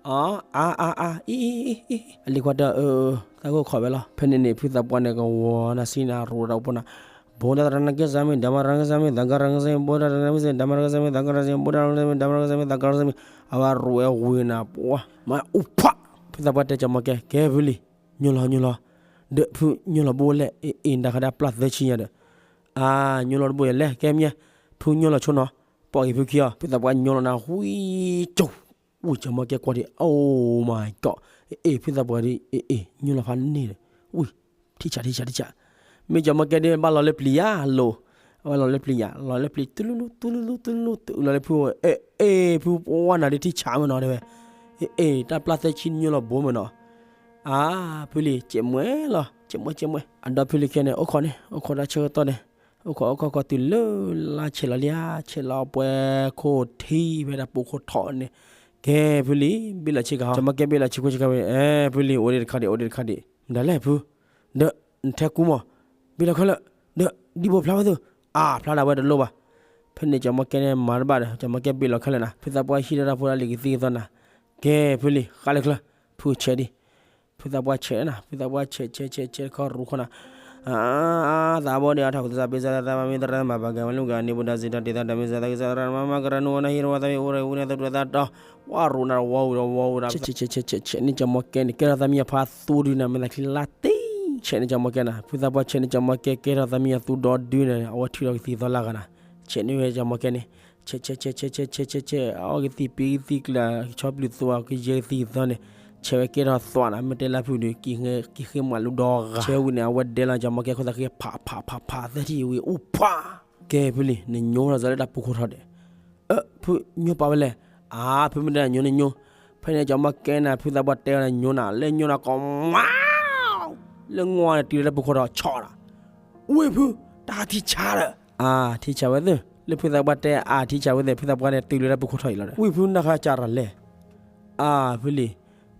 အါ အါ အါ အါ အံ အံ အံ အံ အလံၤခွါတဲအီၤ အၢ သးကအိၣ်ခိးဝဲလီၤ. ဖဲန့ၣ်န့ၣ် ဖုသးပှၢ်န့ၣ် ကဝီၤနၤဆံနၤ ရူးတၢ်အိၣ်ဖှိၣ်နၤ ဘိဒၣ်တရၣ်နက့ၢ်စၢ်မ့ၢ် ဒၣ်မရၣ်ကစၢ်မ့ၢ် သးကရၣ်ကစၢ်မ့ၢ် ဘိဒၣ်တရၣ်နက့ၢ်စၢ် ဒၣ်မရၣ်ကစၢ်မ့ၢ် သးကရၣ်ကစၢ်မ့ၢ် ဘိဒၣ်တရၣ်ကစၢ်မ့ၢ် သးကရၣ်ကစၢ်မ့ၢ် အဝဲရူးဝဲဝံၤနၤ ပှၤ မၤအူဖး ဖုသးပှၢ်တဲကၠီၤမီၢ်ကဲ ကဲဖုလံ ညိလီၤညိလီၤ ဒီးဖုညိလီၤဘိလဲၣ် အ့ၣ် အ့ၣ် တၢ်ခါဒၣ်ပျၢ်သၢဆံညါဒီး အါ ညိလီၤတဘိယလဲၣ် ကဲမ့ၢ် ဖုညိလီၤဆိနီၤ ပိာ်က့ၤဖုခံအီၤ ဖုသးပှၢ်ညိလီၤနၤ ဝံကၠိ ဝံကၠီၤမီၢ်ကဲကွၢ်ဒံး Oh my God အ့ၣ် ဖုသးပှၢ်ဒံး အ့ၣ် အ့ၣ် ညိလီၤဖးန့ၣ်ဒီး ဝံ ထံၣ်ဆး ထံၣ်ဆး ထံၣ်ဆး မ့ၢ်ကၠီၤမီၢ်ကဲဒံး ဘၣ်လီၤလၢပျံၤယၤလိၤ အဝဲလီၤလၢပျံၤယၤ လီၤလၢပျံၤ တူလူလူ တူလူလူ တူလူလူ တူလီၤလၢဖု အ့ၣ် အ့ၣ် ဖုပှၢ်နၤဒံးထံၣ်ဆးမ့ၢ်နီၤ တဲဝဲ အ့ၣ် အ့ၣ် တၢ်ပျၢ်သၢဆံညိလီၤဘိမ့ၢ်နီၤ အါ ဖုလံ ကဲးမှဲလီၤ ကဲးမှဲ ကဲးမှဲ အဒီဖုလံခဲန့ၣ် အိၣ်ခိးန့ၣ် အိၣ်ခိးတၢ်ဆၢကတီၢ်န့ၣ် အိၣ်ခိးအိၣ်ခိးခိးတုၤလၢလါဆဲးလီၤလံဧါ ဆဲးလီၤပှဲၤခိၣ်ထံဖဲတၢ်ပူၤခိၣ်ထီၣ်န့ၣ် ကဲဖုလံ ဘ့ၣ်လီၤဆ့ကၤဟီ ကၠီၤမီၢ်ကဲဘ့ၣ်လီၤဆ့ခိၣ်ဆ့ကၤဝဲ အဲ ဖုလံ အိၣ်ဒံးတခါဒံး အိၣ်ဒံးတခါဒံး မတၤလဲၣ်ဖု ဒီးနထဲကူမီၢ် ဘ့ၣ်လီၤခဲလၢာ် ဒီးဒံဘိဖျါဝဲသု အါ ဖျါဒၣ်ဝဲတလိၣ်ဘၣ် ဖဲန့ၣ်ကၠီၤမီၢ်ကဲန့ၣ်မၤတဘၣ်ဒီး ကၠီၤမီၢ်ကဲဘ့ၣ်လီၤခဲလၢာ်နၤ ဖုသးပှၢ်ဟံးထီၣ်တၢ်ဖိတၢ်လံၤကသံၣ်ကသီနၤ ကဲဖုလံ ဃါလၢချၢ ဖုဆဲးဒံး ဖုသးပှၢ်ဆဲးနၤ ဖုသးပှၢ်ဆဲး ဆဲး ဆဲး ဆဲးတခီရူးခီနၤ အါ သးဘီဒံးအထီၣ် သးစၢ်ဘ့စၢ် သးမၤမ့ၢ်သရၣ်သမါ ပၢ်ကဝါလူၢ်ကကနံၤပူၤတၢ်စံးတၢ်ဒ့သးတမ့ၢ်စၢ်သးကစၢ် အရမမကရၢနူဝဲနဟံၣ်တဝါသးဖံး အူဝဲဒၣ်ဝံနၢ်သတူၢ်သးတီၢ် ဝါရူးနၤ ဝီဝံၤဒီးဝီဝံၤဒီး ဆဲး ဆဲး ဆဲး ဆဲး ဆဲးန့ၣ်ကၠီၤမီၢ်ကဲန့ၣ် ကဲထီၣ်သးမံယၤဖးသူဒုနၤ မ့ၢ်သးချံလါတံၢ် ဆဲးန့ၣ်ကၠီၤမီၢ်ကဲနၤ ဖုသးပှၢ်ဆဲးန့ၣ်ကၠီၤမီၢ်ကဲ ကဲထီၣ်သးမံယၤသူဒီဒုန့ၣ် အဝဲထုးထီၣ်ကသံၣ်ကသီလၢဂၤနၤ ဆဲးန့ၣ်ဝဲကၠီၤမီၢ်ကဲန့ၣ် ဆဲး ဆဲး ဆဲး ဆဲး ဆဲး ဆဲး ဆဲး အီၣ်ကသံၣ်ပံကသံၣ်ကျၢၤ ဆီပျူၢ်သူအီၤကယဲၢ်ကသံၣ်ကသီန့ၣ် ဆဲးဝဲကဲထီၣ်သွးနၤ မ့ၢ်တဲလၢဖုဒုး က့ၤဃ့မးလူဒီဂၤ ဆဲးဝံၤန့ၣ် အဝဲဒဲလီၤကၠီၤမီၢ်ကဲခိၣ်သးဃ့ ဖး ဖး ဖး ဖး သၢထံၣ်ဝံၤ အူဖး ကဲဖုလံ နညိထီၣ်စၢၤလၢတၢ်ပူၤခိၣ်ထီၣ်ဒဲး အၢ ဖုညိပာ်ဝဲလဲၣ် အါ ဖုမ့ၢ်တဲနၤညိန့ၣ်ညိ ဖဲန့ၣ်ကၠီၤမီၢ်ကဲနၤ ဖုသးပှၢ်တဲဝဲနၤညိနၤ လၢညိနၤကိးမး လၢငီၢ်န့ၣ် တုၤလၢတၢ်ပူၤခိၣ်ထီၣ်ဆီၣ်ဒီး ဝံၢ်ဖု တၢ်ထံၣ်ဆးဒီး အါ ထံၣ်ဆးဝဲသ့ၣ် လၢဖုသးပှၢ်တဲအါထံၣ်ဆးဝဲသ့ၣ် ဖုသးပှၢ်န့ၣ် တုၤလၢတၢ်ပူၤခိၣ်ထီၣ်အံၤလီၤဒီး ဝံၢ်ဖုနၢ်ခါစၢ်ရၤလဲၣ် အါ ဖုလံ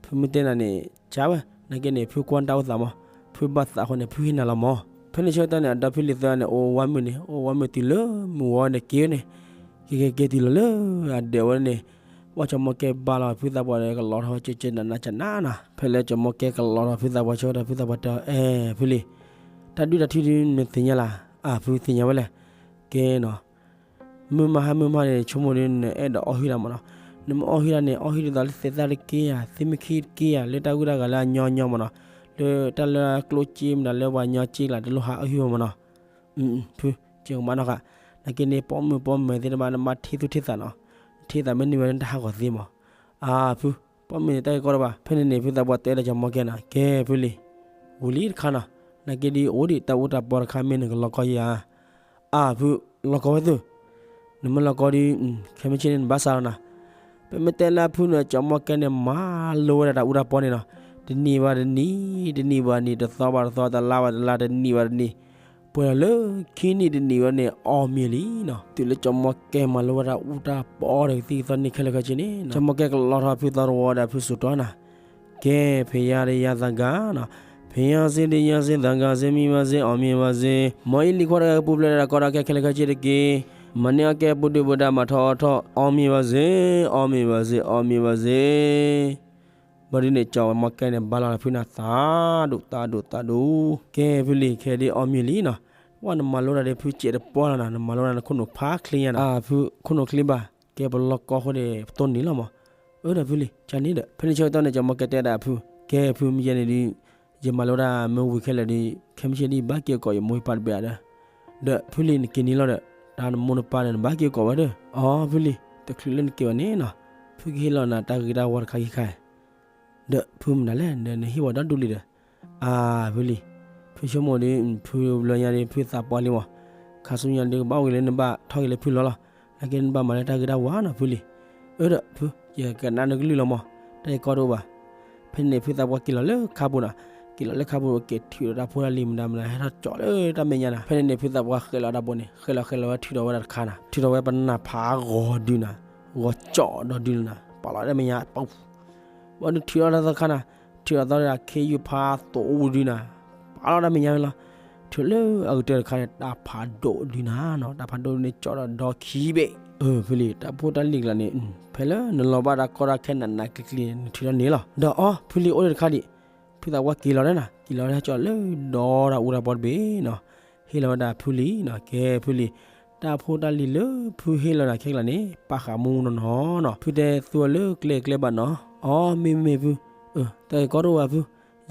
ဖုမ့ၢ်တဲနၤန့ၣ် ကၢ်ဝဲ နာ်က့န့ၣ် ဖုကွၢ်တၢ်အိၣ်သးမး ဖုဘၣ်သးအဃိန့ၣ် ဖုဟ့ၣ်နၤလီၤမး ဖဲန့ၣ်ဆၢကတီၢ်န့ၣ် အဒီဖုလံသၢန့ၣ် အိၣ်ဝါမုၢ်န့ၣ် အိၣ်ဝါမုၢ်တုၤလၢမုၢ်ဝီန့ၣ် က့ၤန့ၣ် က့ၤက့ၤက့ၤတုၤလီၤလၢအဒဲးဝဲန့ၣ် ဝဲကၠီၤမီၢ်ကဲဘါလီၤ ဖုသးပှၢ်ဒီးကလီၤထီၣ်ကၠးကၠးနးနးကၠးနးနး ဖဲလၢကၠီၤမီၢ်ကဲကလီၤထီၣ်ဖုသးပှၢ်ဆၢကတီၢ် ဖုသးပှၢ်တဲအီၤ အဲ ဖုလံ တၢ်ဒုၣ်တၢ်ထုဒုးနသ့ၣ်ညါလၢ် အါ ဖုသ့ၣ်ညါဝဲလဲၣ် ကဲနီၤ မုၢ်မၢ်ဟါမုၢ်မၢ်န့ၣ် ဆိကမိၣ်ဒီးနအဲၣ်ဒိးအီၣ်ဟုၣ်တၢ်မးနီၤ, နမ့ၢ်အီၣ်ဟုၣ်တၢ်န့ၣ် အီၣ်ဟုၣ်ဒ်သိးလၢသ့ၣ်သၣ်တက့ၢ်ဧါ, သ့ၣ်မ့ၢ်ခံတက့ၢ်ဧါ, လၢတၢ်ဂုၢ်တၢ်ဂၤလၢအညီညီမးနီၤ, လၢတၢ်လၢကျိၣ်စ့မတၤလၢပှၤညီစ့ကျါ တလိၣ်ဟးအီၣ်ဟုၣ်မးနီၤ. ဖု ကမၤနီၣ်ဃာ်, နာ်က့န့ၣ် ပိာ်မုၣ်ပိာ်မၢၤသ့ၣ်တဖၣ် နဘၣ်ထံၣ်သူၣ်ထံၣ်သးနီၤ,နထံၣ်သးမ့ၢ်န့ၢ်ဝဲလၢတၢ်ဟးဂီၤသ့မး. အါဖု, ပိာ်မုၣ်န့ၣ် တၢ်ဂ့ၢ်ကီတဘၣ်. ဖဲန့ၣ်န့ၣ် ဖုသးပှၢ်တဲဒီးကၠီၤမီၢ်ကဲနီၤ, ကဲဖုလံၤ, ဝံၤလံတခါနီၤ, နာ်က့ဒ်အိၣ်ဒံးတၢ်အူတၢ်ပီတခါ မ့ၢ်နကလီၤကီယၤဧါ. အါဖု, လီၤကီဝဲသု, နမ့ၢ်လီၤကီဒီး ခဲမုၢ်ဆ့ၣ်န့ၣ် နဘၣ်စးလီၤနၤ. ပမ့ၢ်တဲလၢအဖုန့ၣ် ကၠီၤမီၢ်ကဲန့ၣ် မၤလိဝဲဒၣ်တၢ်အူတၢ်ပီန့ၣ်နီၤ, တနံၣ်ဘၣ်တနံၣ်, တနံၣ်ဘၣ်နံၣ်, တသီဘၣ်တသီ, တလါဘၣ်တလါ, တနံၣ်ဘၣ်တနံၣ်, ပှဲၤဒီးလၢခံနံၣ်တနံၣ်ဝဲန့ၣ် အီၣ်မ့ၤလံနီၤ. တုၤလၢကၠီၤမီၢ်ကဲမၤလိဝဲဒၣ်တၢ်အူတၢ်ပီဒီးကသံၣ်ကသီန့ၣ်ခဲလၢာ်ခဲဆ့န့ၣ် ကၠီၤမီၢ်ကဲကလီၤထီၣ်ဖုသီတဝီဒီးဖုစူၤတီၤနၤ. ကဲဖဲယါဒီးယါသးဂၤနီၤ, ဖ အောင်မြင်ပါစေ, အောင်မြင်ပါစေ, မ့ၢ်အံၤလံၤခွါတဂၤကပူၤဖျဲးတၢ်ကီတၢ်ခဲခဲလၢာ်ခဲဆ့တက့ၢ်. မၤန့ၢ်အီၣ်ကဲပူၤဒုၣ်ပူၤဒါ မၤထီၣ်အီၣ်ထီၣ် အောင်မြင်ပါစေ, အောင်မြင်ပါစေ, အောင်မြင်ပါစေ. ဘၣ်ဒုးန့ၣ် ကၠီၤမီၢ်ကဲန့ၣ် ဘါလီၤဖုနၤ သးဒိၣ်သးဒိၣ်သးဒိၣ်, ကဲဖုလံၤ ခဲဒ် အောင်မြင်လံနီၤ, ဝဲနမၤလိတၢ်ဒီးဖုစဲးတပှၢ်လီၤနီၤ, နမၤလိတၢ်နခိၣ်နူာ်ဖးချ့ညါနီၤ, အဖုခိၣ်နူာ်ချ့ဘၣ်, ကဲပလီၢ်ကီၢ်ဃိန့ၣ် ပတိၢ်န့ၣ်လီၤမး, အၢဒီးဖုလံၤ ကန့ၣ်ဒီး ဖဲန့ၣ်ဆၢကတီၢ်န့ၣ် ကၠီၤမီၢ်ကဲတဲဒၣ်အဖု, ကဲဖုမ့ၢ်ယဲန့ၣ်ဒုး ယမၤလိတၢ်မ့ၢ်ဝံၤခဲလၢာ်ဒီး ခဲမုၢ်ဆ့ၣ်ဒ်ယဘၣ်က့ၤအကိာ်ယမိၢ်ယပၢ်တဘ့ၣ်ဧါဒီး, ဒီးဖုလံၤနက့ၤန့ၣ်လီၤဒီး တၢ်နမိၢ်နပၢ်ဒီးနဘၣ်က့ၤအကိာ်ဝဲဒီး, အီဖုလံၤ တချုးလၢနက့ၤဘၣ်န့ၣ်နီၤ, ဖုကဟ့ၣ်လီၤနၤတၢ်ဂ့ၤတၢ်ဝါတခါခံခါ ဒီးဖုမနုၤလဲၣ် ဒီးနဟ့ၣ်ဝဲဒီဒူၣ်လံဒီး, အါဖုလံၤ, ဖုဆိကမိၣ်ဒီး ဖုဘျီညါဒီး ဖုသးပှၢ်လံမး, ခါဆူညါဒီးကဘၣ်အိၣ်က့ၤလၢနဘၣ်ထီၣ်က့ၤလၢဖုလီၤလီၤ, နာ်က့နဘၣ်မၤလၢတၢ်ဂ့ၤတၢ်ဝါနီၤဖုလံၤ, အၢဒီးဖု ယကနၣ်နကလုၢ်လီၤမး, တၢ်ဂ့ၢ်ကီတအိၣ်ဘၣ်. ဖဲန့ၣ်န့ၣ် ဖုသးပှၢ်က့ၤလီၤလၢခါပူၤနီၤ, က့ၤလီၤလၢခါပူၤ က့ၤထုးဒီးတၢ်ဖိတၢ်လံၤမတၤမတၤ ဟဲထီၣ်ကၠီၤလၢတၢ်မဲာ်ညါနီၤ, ဖဲန့ၣ်န့ၣ် ဖုသးပှၢ်ဃဲလီၤတၢ်ဘိန့ၣ် ဃဲလီၤဃဲလီၤဝဲထုးထီၣ်ဝဲဒၣ်တခါနီၤ, ထုးထီၣ်ဝဲပနၢ်ဖးဂီၤဒုနီၤ, ဂီၤကၠီၤဒီးဒုနီၤ, ပာ်လီၤတၢ်မဲာ်ညါပူၤ ဝဲဒုးထုးထီၣ်တၢ်သီခါနီၤ, ထုးထီၣ်သီဒီးခ့ယုၢ်ဖးသိးဒုနီၤ, ပာ်လီၤတၢ်မဲာ်ညါဝဲလီၤ, ထုးလၢအကတၢၢ်တခါန့ၣ် တၢ်ဖးဒိၣ်ဒုနီၤ, တၢ်ဖးဒိၣ်ဒုန့ၣ်ကၠီၤဒီးဒီခံဘ့ၣ်, အၢ ဖုလံၤ တၢ်ဖိတၢ်လံၤကျါန့ၣ် ဖဲလၢနလီၤဘၣ်တၢ်ကီတၢ်ခဲနးနးကျံၤကျံၤန့ၣ် နထုးထီၣ်န့ၣ်လီၤ, ဒီးအီဖုလံၤအိၣ်ဒံးတခါဒံး, ဖုသးပှၢ်က့ၤလီၤဒၣ်နီၤ, က့ၤလီၤဒၣ်ကၠီၤလၢဒီတၢ်အူတၢ်ပီတဘ့ၣ်နီၤ, ဟ့ၣ်လီၤဝဲဒၣ်ဖုလံၤနီၤ, ကဲဖုလံၤ တၢ်ဖိတၢ်လံၤလၢဖုဟ့ၣ်လီၤနၤခဲကျါန့ၣ် ပာ်ဃာ်မူမူနီၢ်နီၢ်နီၤ, ဖုတဲသူအီၤလၢကျဲကျဲဘၣ်နီၤ, အီမ့မ့ၢ်ဖု, တၢ်ဂ့ၢ်ကီတအိၣ်ဘၣ်ဖု,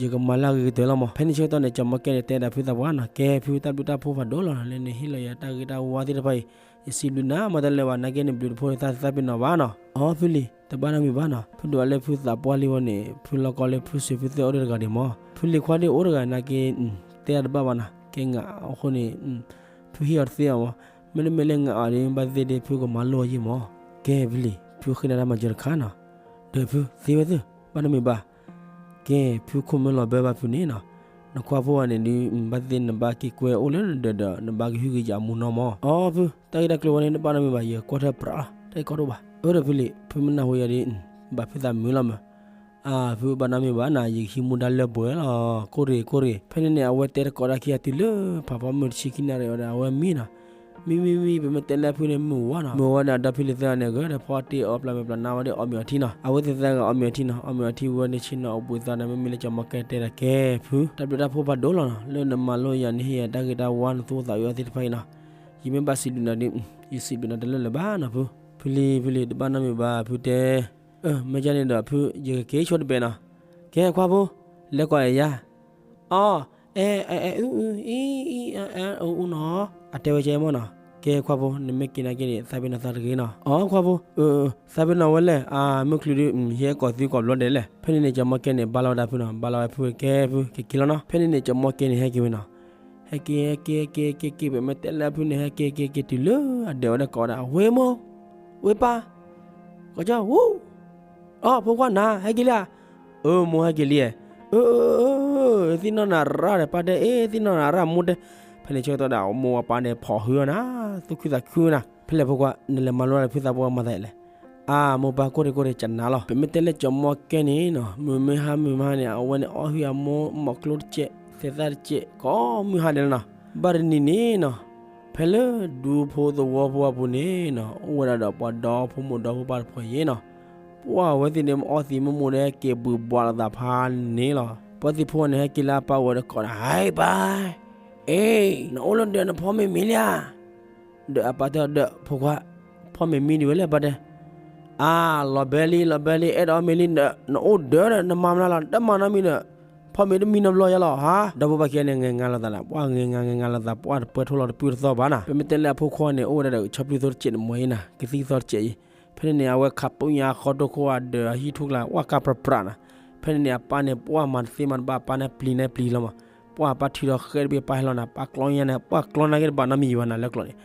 ယကမၤလၢအဂ့ၤကတၢၢ်လီၤမး, ဖဲန့ၣ်ဆၢကတီၢ်န့ၣ် ကၠီၤမီၢ်ကဲန့ၣ်တဲဒၣ်ဖုသးပှၢ်နီၤ, ကဲဖုတၢ်ဘျုးတၢ်ဖှိၣ်ဖးဒိၣ်လီၤနီၤ, လၢနဟ့ၣ်လီၤယၤတၢ်ဂ့ၤတၢ်ဝါသ့ၣ်တဖၣ်အံၤ, ယစံးဘျုးနၤမးတလၢာ်ဘၣ်, နာ်က့နဘျုးတဖှိၣ်န့ၣ် သးသးပ့ၤနီၣ်ဘၣ်နီၤ, အီဖုလံၤ တဘၣ်နီတမံၤဘၣ်နီၤ, ဖုဒိးလၢဖုသးပှၢ်လံဝဲန့ၣ် ဖုလီၢ်ကီၢ်လၢဖုစံးဖုသ့ၣ်အိၣ်ဒံးတဂၤဒံးမး, ဖုလံၤခွါဒ်အိၣ်တဂၤနာ်က့ တဲဒၣ်တဘၣ်ဘၣ်နီၤ, ကဲငါအဃိန့ၣ် ဖုဟ့ၣ်အီၤတသ့အီၤမး, မ့တမ့ၢ်လၢငါအီၤဒီး ဘၣ်သ့ၣ်သ့ၣ်ဖုကမၤလိအီၤယ့ၢ်မး, ကဲဖုလံၤ ဖုဃ့နၤတၢ်မၤစၢၤတခါနီၤ, ဒီးဖုသ့ဝဲသ့ၣ် ဘၣ်နီတမံၤဘၣ် ကဲဖုခိၣ်မၢလီၤဘၢဘၣ်ဖုန့ၣ်နီၤ, နခွါဖိအံၤန့ၣ်ဒုး ဘၣ်သ့ၣ်သ့ၣ်နဘၣ်က့ၤကွဲအိၣ်လၢနဒၢးဒီး နဘၣ်ကဟုကယာ်မူနီၢ်မး, အီဖု တၢ်ဂ့ၢ်တၢ်ကျိၤဝဲန့ၣ် တဘၣ်နီတမံၤဘၣ် ယကွၢ်ထွဲပြးလီၤ တၢ်ဂ့ၢ်ကီတအိၣ်ဘၣ်, အၢဒီးဖုလံၤ ဖုမ့ၢ်နၢ်ဟူယၤဒီး ဘၣ်ဖုသးမုာ်လီၤမး, အၢ ဖုဘၣ်နီတမံၤဘၣ်နၤ ယကဟံးမူဒါလၢပှဲၤလီၤ, ကိၢ်ရ့ၣ်ကိၢ်ရ့ၣ်, ဖဲန့ၣ်န့ၣ် အဝဲတဲတကိးတၢ်ခံဂၤတုၤလၢ ဖးဖီမုၢ်တဆံခံနၣ်ရံၣ်အံၤဒီး အဝဲမံနီၤ, မံမံမံ ပမ့ၢ်တဲလၢဖုန့ၣ် မုၢ်ဝါနီၤ, မုၢ်ဝါဒီး ဒီဖုလံၤသၢဂၤန့ၣ် ဂဲၤဒီးဖီတ့ၢ်အီပျၢ်မဲာ်ပျၢ်နါဝဲဒီး အီၣ်မ့ၤအီထံနီၤ, အဝဲသ့ၣ်သၢဂၤအီၣ်မ့ၤအီထံနီၤ, အီၣ်မ့ၤအီထံဝဲန့ၣ်ဆ့ၣ်နီၤအိၣ်ဘှံးသါန့ၣ် မ့မ့ၢ်လၢကၠီၤမီၢ်ကဲတဲဒၣ် ကဲဖု တၢ်ဘျုးတၢ်ဖှိၣ်ဖးဒိၣ်လီၤနီၤ, လၢနမၤလိယၤ နဟ့ၣ်ယၤတၢ်ဂ့ၤတၢ်ဝါ နသူၣ်အိၣ်သးအုးအီသ့ၣ်တဖၣ်အံၤနီၤ, ယမ့ၢ်ဘၣ်စံးဘျုးနၤဒီး ယစံးဘျုးနၤတလၢာ်လၢၤဘၣ်နီၤဖု, ဖုလံၤ ဖုလံၤ တဘၣ်နီတမံၤဘၣ် ဖုတဲ, အၢ မ့ၢ်ကန့ၣ်ဒီးဖု ယကက့ၤဆိတဘဲနီၤ, ကဲခွါဖိ လဲၤကွၢ်ယၤ အီ အဲ အဲ အူ အူ အံ အံ အ အ အူ အူနီၤ, အတဲဝဲကဲမ့ၢ်နီၤ, ကဲခွါဖိ နမ့ၢ်က့ၤနာ်က့န့ၣ် သးပ့ၤနီၣ်သးတဂ့ၤနီၤ, အီခွါဖိ အၢ သးပ့ၤနီၣ်ဝဲလဲၣ်, အါ မုၢ်ချုးဒု ယဟဲကိးသုကိးဘျီဒဲးလဲၣ်, ဖဲန့ၣ်န့ၣ် ကၠီၤမီၢ်ကဲန့ၣ် ဘါလီၤဝဲဒၣ်ဖုနီၤ, ဘါလီၤဝဲဖု ကဲဖု ကက့ၤလီၤနီၤ, ဖဲန့ၣ်န့ၣ် ကၠီၤမီၢ်ကဲန့ၣ် ဟဲက့ၤဝဲနီၤ, ဟဲက့ၤ ဟဲက့ၤ ဟဲက့ၤ ဟဲက့ၤ ပမ့ၢ်တဲလၢဖုန့ၣ် ဟဲက့ၤ က့ၤ က့ၤတုၤလၢအဒဲးဝဲဒၣ်ကိးဝဲဒၣ် ဝ့ၢ်မိၢ် ဝ့ၢ်ပၢ် ကီၢ်ကၠီ ဝူ အီ ဖိခွါနၤ ဟဲက့ၤလံဧါ, အၢ မိၢ်ဟဲက့ၤလံဧါ, အၢ အၢ သ့ၣ်နီၣ်နၤရၣ်ဒီးပၢ်တဲ အ့ သ့ၣ်နီၣ်နၤရၣ်မိၢ်တဲ, ဖဲန့ၣ်ဆၢကတီၢ်ဒၣ် မိၢ်ဝဲပၢ်န့ၣ် ဖီၣ်ဟုအီၤနၤ, သူၣ်ခုသးခုနၤ, ဖဲလဲၣ်ဖိခွါ နလဲၤမၤလိတၢ်ဒီးဖုသးပှၢ်မၤသးလဲၣ်, အါ မိၢ်ပၢ် ကိၢ်တ့ၢ်ကိၢ်တ့ၢ် ကနၣ်လီၤ, ပမ့ၢ်တဲလၢကၠီၤမီၢ်ကဲန့ၣ်နီၤ မုၢ်မ့ၢ်ဟါမုၢ်မဟါန့ၣ် အဝဲန့ၣ်အီၣ်ဟုအမိၢ် မီၢ်ကျိတကဲး သဲးသၣ်တကဲး ကိးမုၢ်ဟါဒဲးလီၤနီၤ, ဘၣ်တနံၤန့ၣ်နီၤ ဖဲလၢဒူဖိသဝီဖိအပူၤန့ၣ်နီၤ အိၣ်ဝဲဒၣ်ဒီးပှၤဒီဖိမိၢ်ဒီဖိပၢ်တဖှီၣ်ယဲနီၤ, ပှၤအဝဲသ့ၣ်န့ၣ် မ့ၢ်အီသံးမ့ၢ်မိၢ်ဒီး ဟဲက့ၤဘှံးဘှီးလိာ်သးဖးန့ၣ်လီၤ, ပှၤသံးဖိန့ၣ် ဟဲက့ၤလၢအပၢ်ဝဲဒီးကိးဒီး ဟဲပၢ်, အ့ နအိၣ်လၢဒၢး နဖီမ့ၤမံလံဧါ, ဒီးအပၢ်တဲအီၤဒီး ဖိခွါ ဖီမ့ၤမံဒံးဝဲလဲၣ် ပၢ်တဲ, အါ လီၤဘဲလံ လီၤဘဲလံ အဲၣ်ဒိးအီၣ်မ့ၤလံဒီး နအိၣ်ဒၢးဒီး နမၤမနုၤလီၤ တမၤနီတမံၤဒီး ဖီမ့ၤတမံနီတဘျီယါလီၤဧါ, ဒီးဖိပၢ်ခံဂၤန့ၣ် ငဲၤငါလိာ်သးန့ၣ် ပှၤငဲၤငါငဲၤငါလိာ်သး ပှၤတပှဲထိၣ်လီၤတပုၢ်တသီၣ်ဘၣ်နၤ, ပမ့ၢ်တဲလၢအဖိခွါန့ၣ် အိၣ်ဝဲဒၣ်ဒီး ဆီဖျုသီတစဲးန့ၣ် မ့ၢ်အံၤနၤ ကသံၣ်ကသီတစဲးအံၤ, ဖဲန့ၣ်န့ၣ် အဝဲခးပူညါဃီတိၢ်ခိၣ်အဒၢးအဟံၣ်ထူၣ်ကျါ ပှၤကါပြးပြးနၤ, ဖဲန့ၣ်န့ၣ် အပၢ်န့ၣ် ပှၤမၤတသ့မၤတဘၣ် အပၢ်န့ၣ်ပျံၤန့ၣ်ပျံၤလီၤမး, ပှၤပၢ်ထုးထီၣ်ဃဲတဘ့ၣ်ပၢ်ဟဲလီၤနၤ ပၢ်ကျီညါန့ၣ် ပှၤကျီနာ်က့တဘၣ်နီတမံၤဘၣ်နၤလၢကျိာ်န့ၣ်,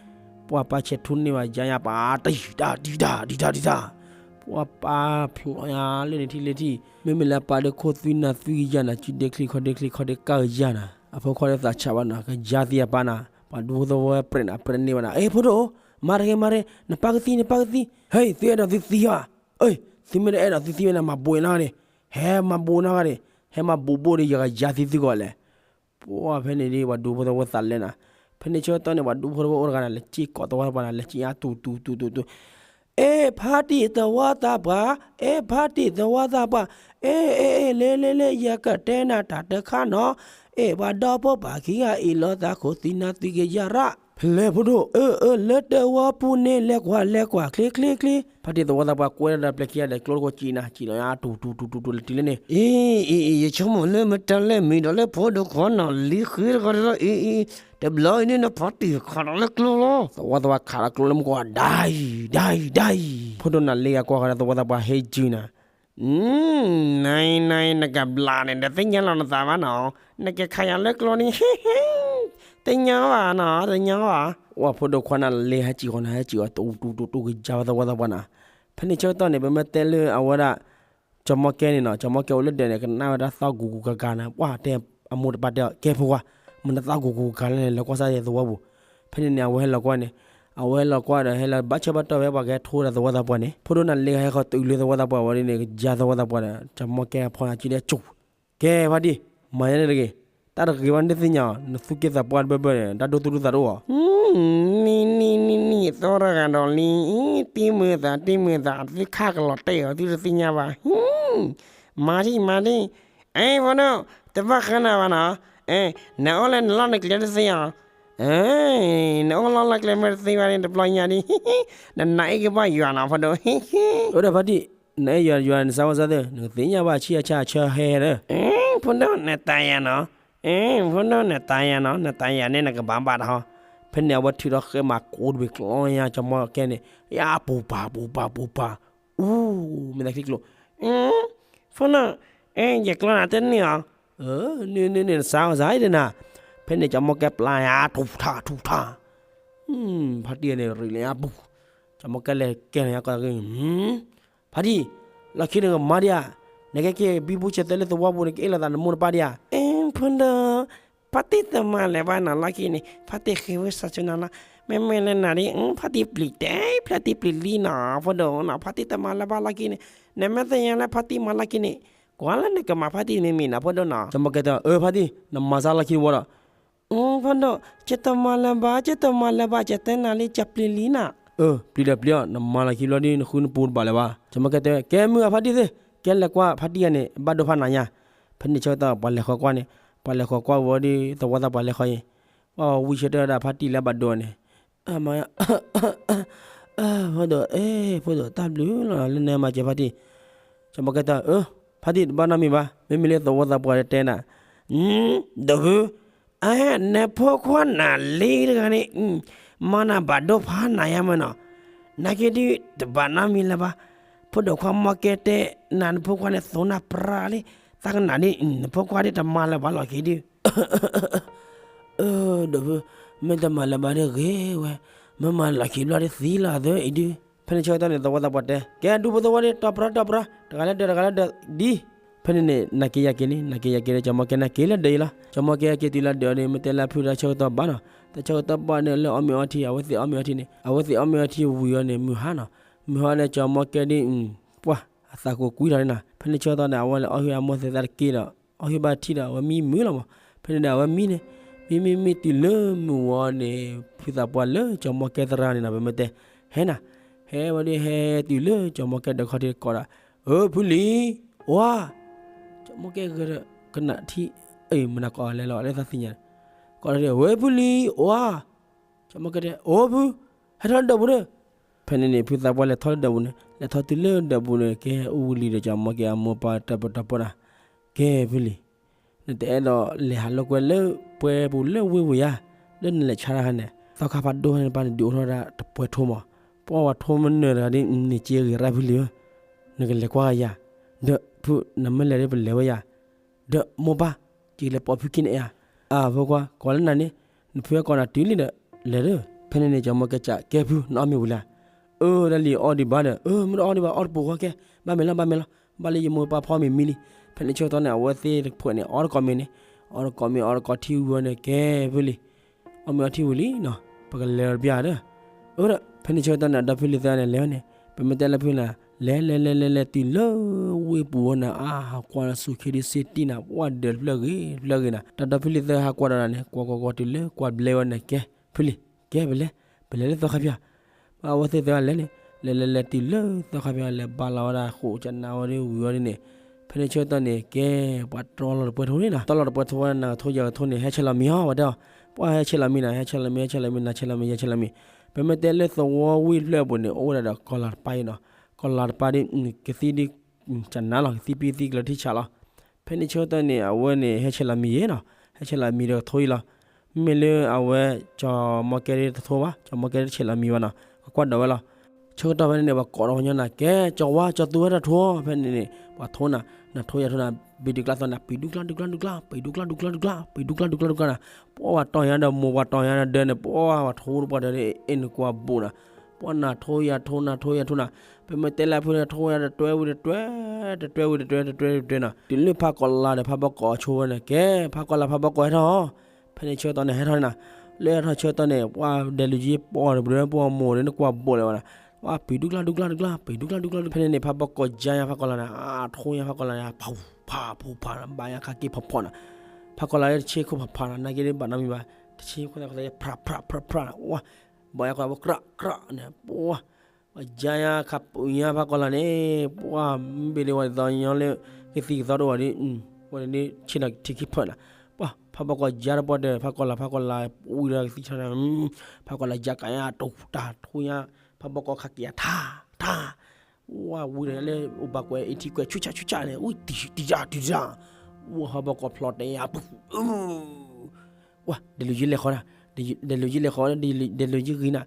ပှၤပၢ်ဆဲးထူန့ၢ်ဘၣ်ယါညါ ပၢ်တံၢ်တၢ်တံၢ်တၢ်တံၢ်တၢ်တံၢ်တၢ် ပှၤပၢ်ဖျိညါလၢန့ၣ်ထံၣ်လၢထံၣ်, မ့မ့ၢ်လၢအပၢ်ဒီးခိၣ်သွံနၤသွံကယၤနၤ စုဒ့ချံခီဒ့ချံခီဒ့ကၢ်ကယၤနၤ, အဖိခွါဒီးသးဆးဘၣ်နၤ ကယၤသံအပၢ်နၤ, ပှၤဒူဖိသဝီဝဲပြဲးနၤပြဲးန့ၢ်ဘၣ်နၤ, အ့ ဖိဒိၣ်, မၤတဂ့ၤမၤတဂ့ၤ နပၢ်ကသံနပၢ်ကသံ, ဟဲ သုအဲၣ်ဒိးသုသံဧါ, အ့ သုမ့ၢ်တအဲၣ်ဒိးသုသံဝဲန့ၣ် မၤဘိးနၤဂၤဒံး, ဟဲမၤဘိးနၤဂၤဒံး, ဟဲမၤဘူးဘူးဒီး ယကယၤသံသုဂီၢ်လဲၣ်. ပှၢ်ဖဲန့ၣ်ဒ် ပှၤဒူဖိသဝီသးလဲၣ်နၤ, ဖဲန့ၣ်ဆၢကတီၢ်န့ၣ် ပှၤဒူဖိသဝီအိၣ်တဂၤနၤ လဲၤစ့ၢ်ကီးသဝီသးပှၢ်နၤ လဲၤစ့ၢ်အါတူၤတူၤတူၤတူၤတူၤ, အဲၣ်ဖါတံၢ်သဝီသးပှၢ်, အဲၣ်ဖါတံၢ်သဝီသးပှၢ်, အဲၣ်အဲၣ်အဲၣ် လဲၤလဲၤလဲၤ ယကတဲနၤတၢ်တခါနီၤ, အဲၣ်ပှၤဒီဖိပၢ်ခံဂၤအံၤလီၤ သးခိၣ်သံနၤသံကယၤရၣ် ဖဲလဲၣ်ဖိဒိၣ်, အၢ အၢ လၢတဝီပူၤန့ၣ် လဲၤကွၢ်လဲၤကွၢ် ချ့ချ့ချ့, ဖါတံၢ်သဝီသးပှၢ်ကွဲဒၣ်ဒီးပျဲၢ်ခံဂၤဒီး ကျိတခိၣ်စံးနၤ စံးလီၤယါတူၤတူၤတူၤတူၤတူၤ လဲၤတုၤလၢန့ၣ်, အံၤ အံၤ အံၤ ယဆိကမိၣ်လၢမတၤလဲၣ် မ့ၢ်ဒီးလၢဖိဒိၣ်ခွါနီၤ လံဃ့တဂၤဒီး အံၤ အံၤ တဘျီအံၤန့ၣ် နဖါတံၢ်ခးဒီးလၢကျိလီၤ. သဝီသးပှၢ်ခးဒီးကျိလၢမုၢ်ကီၢ် ဒၣ်အံၤ ဒၣ်အံၤ ဒၣ်အံၤ, ဖိဒိၣ်နၤလ့ဂၤကွၢ်ဃီဒီးသဝီသးပှၢ်ဟဲစံးနၤ နအံၤ နအံၤ နကဘျးန့ၣ် တသ့ၣ်ညါလီၤနသးဘၣ်နီၤ, နကခးယၤလၢကျိန့ၣ် တသ့ၣ်ညါဘၣ်နီၤ တသ့ၣ်ညါဘၣ်. ဝဲဖိဒိၣ်ခွါနၤလ့ဟဲစံးဃီနၤ ဟဲစံးအီၤ တူၤတူၤတူၤတူၤကယၤဝဲသဝီသးပှၢ်နၤ, ဖဲန့ၣ်ဆၢကတီၢ်န့ၣ် ပမ့ၢ်တဲလၢအဝဲဒၣ် ကၠီၤမီၢ်ကဲန့ၣ်နီၤ ကၠီၤမီၢ်ကဲအိၣ်လၢဒၢးန့ၣ် ကနၣ်ဝဲဒၣ်သီၣ်ကူၤကူၤကၤကၤန့ၣ် ပှၢ်တဲ အမိၢ်တပၢ်တဲအီၤ ကဲဖိခွါ မ့ၢ်နသီၣ်ကူၤကူၤကၤကၤလဲၣ် လဲၤကွၢ်စၢ်ယဲသဝီပူၤ, ဖဲန့ၣ်န့ၣ် အဝဲဟဲလီၤကွၢ်န့ၣ် အဝဲဟဲလီၤကွၢ်ဒီး ဟဲလီၤဘၣ်ဆၢဘၣ်တီၢ်ဝဲပှၤကဟဲထိဒီးသဝီသးပှၢ်န့ၣ် ဖိဒိၣ်နၤလ့ဟဲဃီတုၤလၢသဝီသးပှၢ်ဝဲဒ်န့ၣ် ကယၤသဝီသးပှၢ်ဒီး ကၠီၤမီၢ်ကဲဖီနၤကံဒီး ကၠူ ကဲဖါတံၢ် မၤယဲန့ၣ်တဂ့ၤ, တၢ်တဂ့ၤဘၣ်န့ၣ်သ့ၣ်ညါအီၤ နသူၣ်က့သးပှၢ်တဘၢဘၢန့ၣ် တၢ်ဒိသူၣ်ဒိသးတအိၣ်ဧါ, နံၤနံၤနံၤနံၤ သီတဂၤဒီးလံ, တံၢ်မုာ်သး တံၢ်မုာ်သး သုခါကလီၤတဲာ်အီၤ သုတသ့ၣ်ညါဘၣ်, မၤဒံၣ် မၤဒံၣ်, အဲ ဖိဒိၣ် တဘၣ်ဃးနၤဘၣ်နီၤ, နအိၣ်လၢနလီၢ်နကျဲတသ့ဧါ, နအိၣ်လီၢ်လၢကျဲမ့ၢ်တသ့ဘၣ်န့ၣ် တဘျီညါဒံး, နနာ်အ့ၣ်ကဘၣ်ယွၤနီၤ ဖိဒိၣ်, အိၣ်ဒီးဖါတံၢ် နအဲၣ်ယွၤယွၤ နစၢ်ဝဲစၢ်သ့ၣ် နကသ့ၣ်ညါဘၣ်ဆံးအဆၢအဆၢဟဲဒီး, ဖိဒိၣ် နတၤယၤနီၤ, ဖိဒိၣ် နတၤယၤနီၤ နတၤယၤန့ၣ် နကဘၣ်ဘၣ်တဟီ, ဖဲန့ၣ်အဝဲထုးထီၣ်ဃဲမၤကိးတဘ့ၣ်ကျီယါ ကၠီၤမီၢ်ကဲန့ၣ်, ယါပူၤပာ်ပူၤပာ်ပူၤပာ်, အူ မ့ၢ်သးချံကျိ ဖိဒိၣ်, ယကျီနၤတန့ၢ်အီၤ, န့ၢ်န့ၢ်န့ၣ် နစၢ်အီၤစၢ်အံၤဒ်နၤ, ဖဲန့ၣ် ကၠီၤမီၢ်ကဲပျၢ်ယါ ထူးထါ ထူးထါ, ဖါတံၢ်န့ၣ် ရံးလၢညါပူၤ, ကၠီၤမီၢ်ကဲလဲၤကဲလၢညါကီၢ်သးက့ၤ, ဖါတံၢ်, လီၢ်ခံနကမၤဒံးဧါ, နကဲက့ၤဘံဘူဆဲးသဲလၢသဝီပူၤ နကအ့ၣ်လိာ်သးနမိၢ်နပၢ်ဒံးဧါ, ဖိဒိၣ်, ဖါတံၢ်တမၤလၢၤဘၣ်နီၤ လီၢ်ခံန့ၣ် ဖါတံၢ်ဃ့ဝဲစၢ်ဆူနၤလီၤ, မ့မ့ၢ်လၢနၤဒ် ဖါတံၢ်ပျံၤတဲ ဖါတံၢ်ပျံၤလံနီၤ ဖိဒိၣ်နီၤ ဖါတံၢ်တမၤလၢၤဘၣ်လီၢ်ခံန့ၣ်, နမ့ၢ်သ့ၣ်ညါလၢဖါတံၢ်မၤလီၢ်ခံန့ၣ်, ကွၢ်လၢနကမၤဖါတံၢ်မ့ၢ်မ့ၢ်နီၤ ဖိဒိၣ်နီၤ, ကၠီၤမီၢ်ကဲတဲ အၢ ဖါတံၢ် နမၤစၢ်လီၢ်ခံတဝီဒီး ဖိဒိၣ်, ယတမၤလၢၤဘၣ် ယတမၤလၢၤဘၣ် ယတဲနၤလံ ယပျံၤလံနီၤ, အၢ ပျံၤဒီးပျံၤအီၤ နမၤလီၢ်ခံဘျီဒ် နဃုနပူၤတဘၣ်လၢၤဘၣ်, ကၠီၤမီၢ်ကဲတဲ ကဲမုၢ်အဖါတံၢ်သ့ၣ်, ကဲလဲၤကွၢ်ဖါတံၢ်ဂၤန့ၣ် ဘၣ်ဒိဖးနၤညါ, ဖဲန့ၣ်ဆၢကတီၢ် ပှၤလဲၤဃီၤကွၢ်န့ၣ်, ပှၤလဲၤဃီၤကွၢ်ဝံၤဒီး သဝီသးပှၢ်လဲၤဃီၤအံၤ, ပှၤဝံဆၢတဲဝဲဒၣ်ဖါတံၢ်လၢဘၣ်ဒိန့ၣ်, မ ဖိဒိၣ်, အဲ ဖိဒိၣ် တၢ်ဘျုးလီၤ လၢနမၤစၢၤဖါတံၢ်, ကၠီၤမီၢ်ကဲတဲ အၢ ဖါတံၢ်တဘၣ်နီတမံၤဘၣ်, မ့မ့ၢ်လၢသဝီသးပှၢ်တဲနၤ, ဒီးဖု အဟဲ နဖိခွါနၤလံတဂၤန့ၣ်, မၤနၤဘၣ်ဒိဖးနၤယါမ့ၢ်နီၤ, နာ်က့ဒု တဘၣ်နီတမံၤလၢၤဘၣ်, ဖိဒိၣ်ခွါမီၢ်ကဲတဲနၤ နဖိခွါန့ၣ်သိးနၤပြးလံ, သးကနၣ်ဒ် နဖိခွါဒ်တမၤလၢၤဘၣ်လီၢ်ခံဒု ဒီးဖု, မ့ၢ်တမၤလၢၤဘၣ်ဒ်ဂ့ၤဝဲ, မ့ၢ်မၤလီၢ်ခံဘျီဒ်သံလီၤသၢအံၤဒု, ဖဲန့ၣ်ဆၢကတီၢ်န့ၣ် သဝီသးပှၢ်တဲ ကဲဒူဖိသဝီဒ် တီၤပြးတီၤပြး တဂၤလၢဒၢးတဂၤလၢဒၢးဒ် ဖဲန့ၣ်န့ၣ် နာ်က့ယၤက့ၤန့ၣ် နာ်က့ယၤက့ၤဒီး ကၠီၤမီၢ်ကဲနာ်က့ၤလၢဒၢးအံၤလီၤ, ကၠီၤမီၢ်ကဲက့ၤတုၤလၢဒၢးအံၤန့ၣ် မ့ၢ်တဲလၢဖုဒီးဆၢကတီၢ်ဘၣ်နီၤ, တၢ်ဆၢကတီၢ်ဘၣ်န့ၣ်လၢအီၣ်မ့ၤအီထံ အဝဲသ့ၣ်အီၣ်မ့ၤအီထံန့ၣ် အဝဲသ့ၣ်အီၣ်မ့ၤအီထံဝံၤအီၤန့ၣ် မုၢ်ဟါနီၤ, မုၢ်ဟါန့ၣ် ကၠီၤမီၢ်ကဲဒ် ပှၢ် အသးကိးကွံာ်ထီၣ်န့ၣ်နီၤ, ဖဲန့ၣ်ဆၢကတီၢ်န့ၣ် အဝဲလဲၤအီၣ်ဟံၣ်အမိၢ်သ့ၣ်သးတက့ၢ်ဒီး အီၣ်ဟံၣ်ဘၣ်ထံၣ်ဒီး အဝဲမံမုာ်လီၤမး, ဖဲန့ၣ်ဒီး အဝဲမံန့ၣ်, မံမံမံတုၤလၢမုၢ်ဝီၤန့ၣ် ဖုသးပှၢ်လၢကၠီၤမီၢ်ကဲသရၣ်န့ၣ်နီၤ ပမ့ၢ်တဲ, ဟဲနၤ, ဟဲဝဲဒ်ဟဲတုၤလၢကၠီၤမီၢ်ကဲဒီးခီၣ်ထံးကိးဒီး, အၢ ဖုလံၤ, ဝါ, ကၠီၤမီၢ်ကဲဂဲၤဒီး ကနၣ်ထံ, အ့ မနၤကိးလဲၤလီၤလၢသးသ့ၣ်ညါ, ကိးဒီး ဝဲဖုလံၤ, ဝါ, ကၠီၤမီၢ်ကဲတဲ အိၣ်ဖု, ဟဲထီၣ်လၢဒၢးပူၤဒီး ဖဲန့ၣ်န့ၣ် ဖုသးပှၢ်လဲၤထီၣ်လၢဒၢးပူၤန့ၣ် လဲၤထီၣ်တုၤလၢဒၢးပူၤန့ၣ် ကဲအိၣ်ဝံၤလံဒီး ကၠီၤမီၢ်ကဲအမိၢ်ပၢ်တၢ်ပတီၢ်ပတီၢ်ဒၣ်, ကဲဖုလံၤ, နတအဲၣ်ဒိးလဲၤဟးလိာ်ကွဲလၢပှဲၤပူၤလၢဝ့ၢ်ပူၤယါ, လၢနလဲၤဆါတၢ်ခါန့ၣ် သီခါဖးဒိၣ်န့ၣ် ပၢ်န့ၣ်ဒုးအိၣ်ထီၣ်ဒၣ်တပှဲၤထိမး, ပှၤဝဲထိမနၢၤတဂၤဒ်န့ၣ် က့ဂ့ၤရၣ်ဖုလံၤဧၢ, နကလဲၤကွၢ်ယါ, ဒီးဖု နမ့ၢ်လဲၤဒီးပလဲၤဝဲယါ, ဒီးမိၢ်ပၢ် ကလဲၤပိာ်ဖုခံန့ၣ်ဧါ, အၢ ဖိခွါ ကိးလၢနၤန့ၣ်, နဖုဟဲကိးနၤတုၤလံဒီး လဲၤဒီး, ဖဲန့ၣ်န့ၣ် ကၠီၤမီၢ်ကဲစံး ကဲဖု နအီၣ်မ့ၤဝံၤလံဧါ, အၢ တၢ်လံၤအီၣ်ဒံးဘၣ်ဒီး အၢ မ့ၢ်တအီၣ်ဒံးဘၣ် အီၣ်တပူၤဃီကဲ, ဘၣ်မ့ၤလီၤ ဘၣ်မ့ၤလီၤ, ဘၣ်လၢယမိၢ်ပၢ်ဖီမ့ၤမံလံ, ဖဲန့ၣ်ဆၢကတီၢ်န့ၣ် အဝဲသ့ၣ်တဖုန့ၣ် အီၣ်တကိးမ့ၤန့ၣ်, အီၣ်တကိးမ့ၤ အီၣ်တကိးထံဝံၤအီၤန့ၣ် ကဲဖုလံၤ, အီၣ်မ့ၤအီထံဝံၤလံနီၤ ပကလဲၤလီၤတဘျီဒီး, အၢ ဒီး ဖဲန့ၣ်ဆၢကတီၢ်န့ၣ် အဒီဖုလံၤသၢန့ၣ် လဲၤဝဲန့ၣ် ပမ့ၢ်တဲလၢဖုလံၤ လဲၤလဲၤလဲၤလဲၤလဲၤတုၤလၢဝ့ၢ်ပူၤဝဲန့ၣ် အါ ဟးကွၢ်လၢဆူၣ်ခ့ဒုးစ့တံၢ်နၤ ပှၢ်ဒၢးတဖျၢၣ်ဂ့ၤတဖျၢၣ်ဂ့ၤနၤ တၢ်ဒီဖံလံးသၢဟးကွၢ်ဒီးနၤန့ၣ် ကွၢ်ကွၢ်ကွၢ်တုၤလၢကွၢ်ဘျဲဝဲန့ၣ် ကဲ ဖံလံး ကဲပလဲၤ ပလဲၤလၢသီခါဖၠၣ် အဝဲသ့ၣ်သၢဂၤလဲၤန့ၣ် လဲၤလဲၤလဲၤတုၤလၢသီခါဖၠၣ် လဲၤဘါလီၤဝဲဒၣ်ဃိာ်ကနါဝဲဒၣ်ဝံၤဝဲဒၣ်န့ၣ် ဖဲန့ၣ်ဆၢကတီၢ်န့ၣ် ကဲ ပှၤတီလီၤတပှဲၤထိန့ၣ်နီၤ တီလီၤတပှဲၤထိဝဲဒၣ် နၤကထိယၤကထိန့ၣ် ဟဲဆဲးလီၤမံၤဟီ ဝဲတဲအီၤ ပှၢ်ဟဲဆဲးလီၤမံၤနၤ ဟဲဆဲးလီၤမံၤ ဟဲဆဲးလီၤမံၤ နၤဆဲးလီၤမံၤ ယဲဆဲးလီၤမံၤ ပမ့ၢ်တဲလၢသဝီဝ့ၢ်တဖျၢၣ်အပူၤန့ၣ် အိၣ်ဝဲဒၣ်ဒီးကီၢ်လၤတပၢ်အံၤနီၤ ကီၢ်လၤတပၢ်ဒ် ကသံၣ်ဒ် ကနါလီၤ ကသံၣ်ပံသံၣ်ကလၢထံဆးလီၤ ဖဲန့ၣ်ဆၢကတီၢ်န့ၣ် အဝဲန့ၣ် ဟဲဆဲးလီၤမံၤယဲနီၤ ဟဲဆဲးလီၤမံၤဒီးကထိအံၤလီၤ မ့မ့ၢ်လၢအဝဲ ကၠီၤမီၢ်ကဲဒ်တထိဘၣ် ကၠီၤမီၢ်ကဲဒ်တဆဲးလီၤမံၤဘၣ်နီၤ ကကွၢ်ဒီးဝဲလီၤ ဆၢကတီၢ်ဖဲန့ၣ်န့ၣ် ပှၤကိးဒီးပှၤကညီနၤ ကဲ ကၠီၤဝါ ကၠီၤသူဝဲတၢ်ထိ ဖဲန့ၣ်န့ၣ် ပှၤထိနၤ နၤထိယၤထိနၤ ဘံၣ်ဒုးကျါသီနၤ ပံၣ်ဒုးကျါဒုးကျါဒုးကျါ ပံၣ်ဒုးကျါဒုးကျါဒုးကျါ ပံၣ်ဒုးကျါဒုးကျါဒုးကျါနၤ ပှၢ်ပှၤတီယၤဒီးမိၢ် ပှၤတီယၤဒီးဒၢးန့ၣ် ပှၢ်ပှၤထိပှၤဒီး အ့ၣ်နကွၢ်ဘူးနၤ ပှၢ်နၤထိယၤထိနၤ ထိယၤထိနၤ ပမ့ၢ်တဲလၢဖုန့ၣ် ထိယၤတတွဲဝံၤတတွဲ တတွဲဝံၤတတွဲ တတွဲဝံၤတတွဲနီၤ တုၤလၢဖးကီးလါဒီးဖးဘီကီးအဆိဝဲန့ၣ် ကဲ ဖးကီးလါ ဖးဘီကီးဟဲထီၣ် ဖဲန့ၣ်ဆၢကတီၢ်န့ၣ် ဟဲထီၣ်န့ၣ်နၤ လၢဟဲထီၣ်ဆၢကတီၢ်န့ၣ် ပှၢ်ဒဲးလူၤယ့ပှၢ်ဒီး ပှၢ်မိၢ်ဒီး နကွၢ်ဘူးလၢၤဝဲနၤ ပှၢ်ပံၣ်ဒုးကျါဒုးကျါဒုးကျါ ပံၣ်ဒုးကျါဒုးကျါဒုး ဖဲန့ၣ်န့ၣ် ဖးဘီကီးယါညါဖးကီးလါန့ၣ် အထိညါဖးကီးလါန့ၣ် ဖးဖးဖး ဘၣ်ယါခါက့ၤဖီဖီနၤ ဖးကီးလါလၢတဆ့ခိၣ်ဖးဖးနၤ နာ်က့ဒ်ဘၣ်နီတမံၤဘၣ် တဆ့ခိၣ်သဲး ဖြးဖြးဖြးဖြး ဝဲ ဘၣ်ယါခါ ကြးကြးန့ၣ် ပှၢ် ပှၤယါညါခးပူၤညါဖးကီးလါန့ၣ် ပှၢ်မ့ၢ်ဘၣ်ဒ်ဝဲဒ်သိးညီလၢ ကသံၣ်ကသီတအိၣ်ဘၣ်ဒီး ဝဲန့ၣ်ဆ့ၣ်နီၤထံခံဖၢၣ်နၤ ပှၢ်ဖးဘီကီးယါတပှၢ်ဒီး ဖးကီးလါ ဖးကီးလါ ဝံၤဒီးကသံၣ်ဆါန့ၣ် ဖးကီးလါယါကးညါ တိၢ်တၢ်ထိညါ ဖးဘီကီးခးက့ၤယါထါ ထါ ဝဲဝံၤဒီးလၢအိၣ်ဘၣ်ကွဲးအ့ၣ်ထံကွဲး ဆူၣ်ဆါဆူၣ်ဆါန့ၣ် ဝံၤတံၤတံၤတံၤတံၤ ဝဲဖးဘီကီးဖျီတဲယါ ပူၤ ဝဲ ဒဲးလူၤယ့လဲၤဃီနၤ ဒဲးလူၤယ့လဲၤဃီ ဒဲးလူၤယ့ဂ့ၤနၤ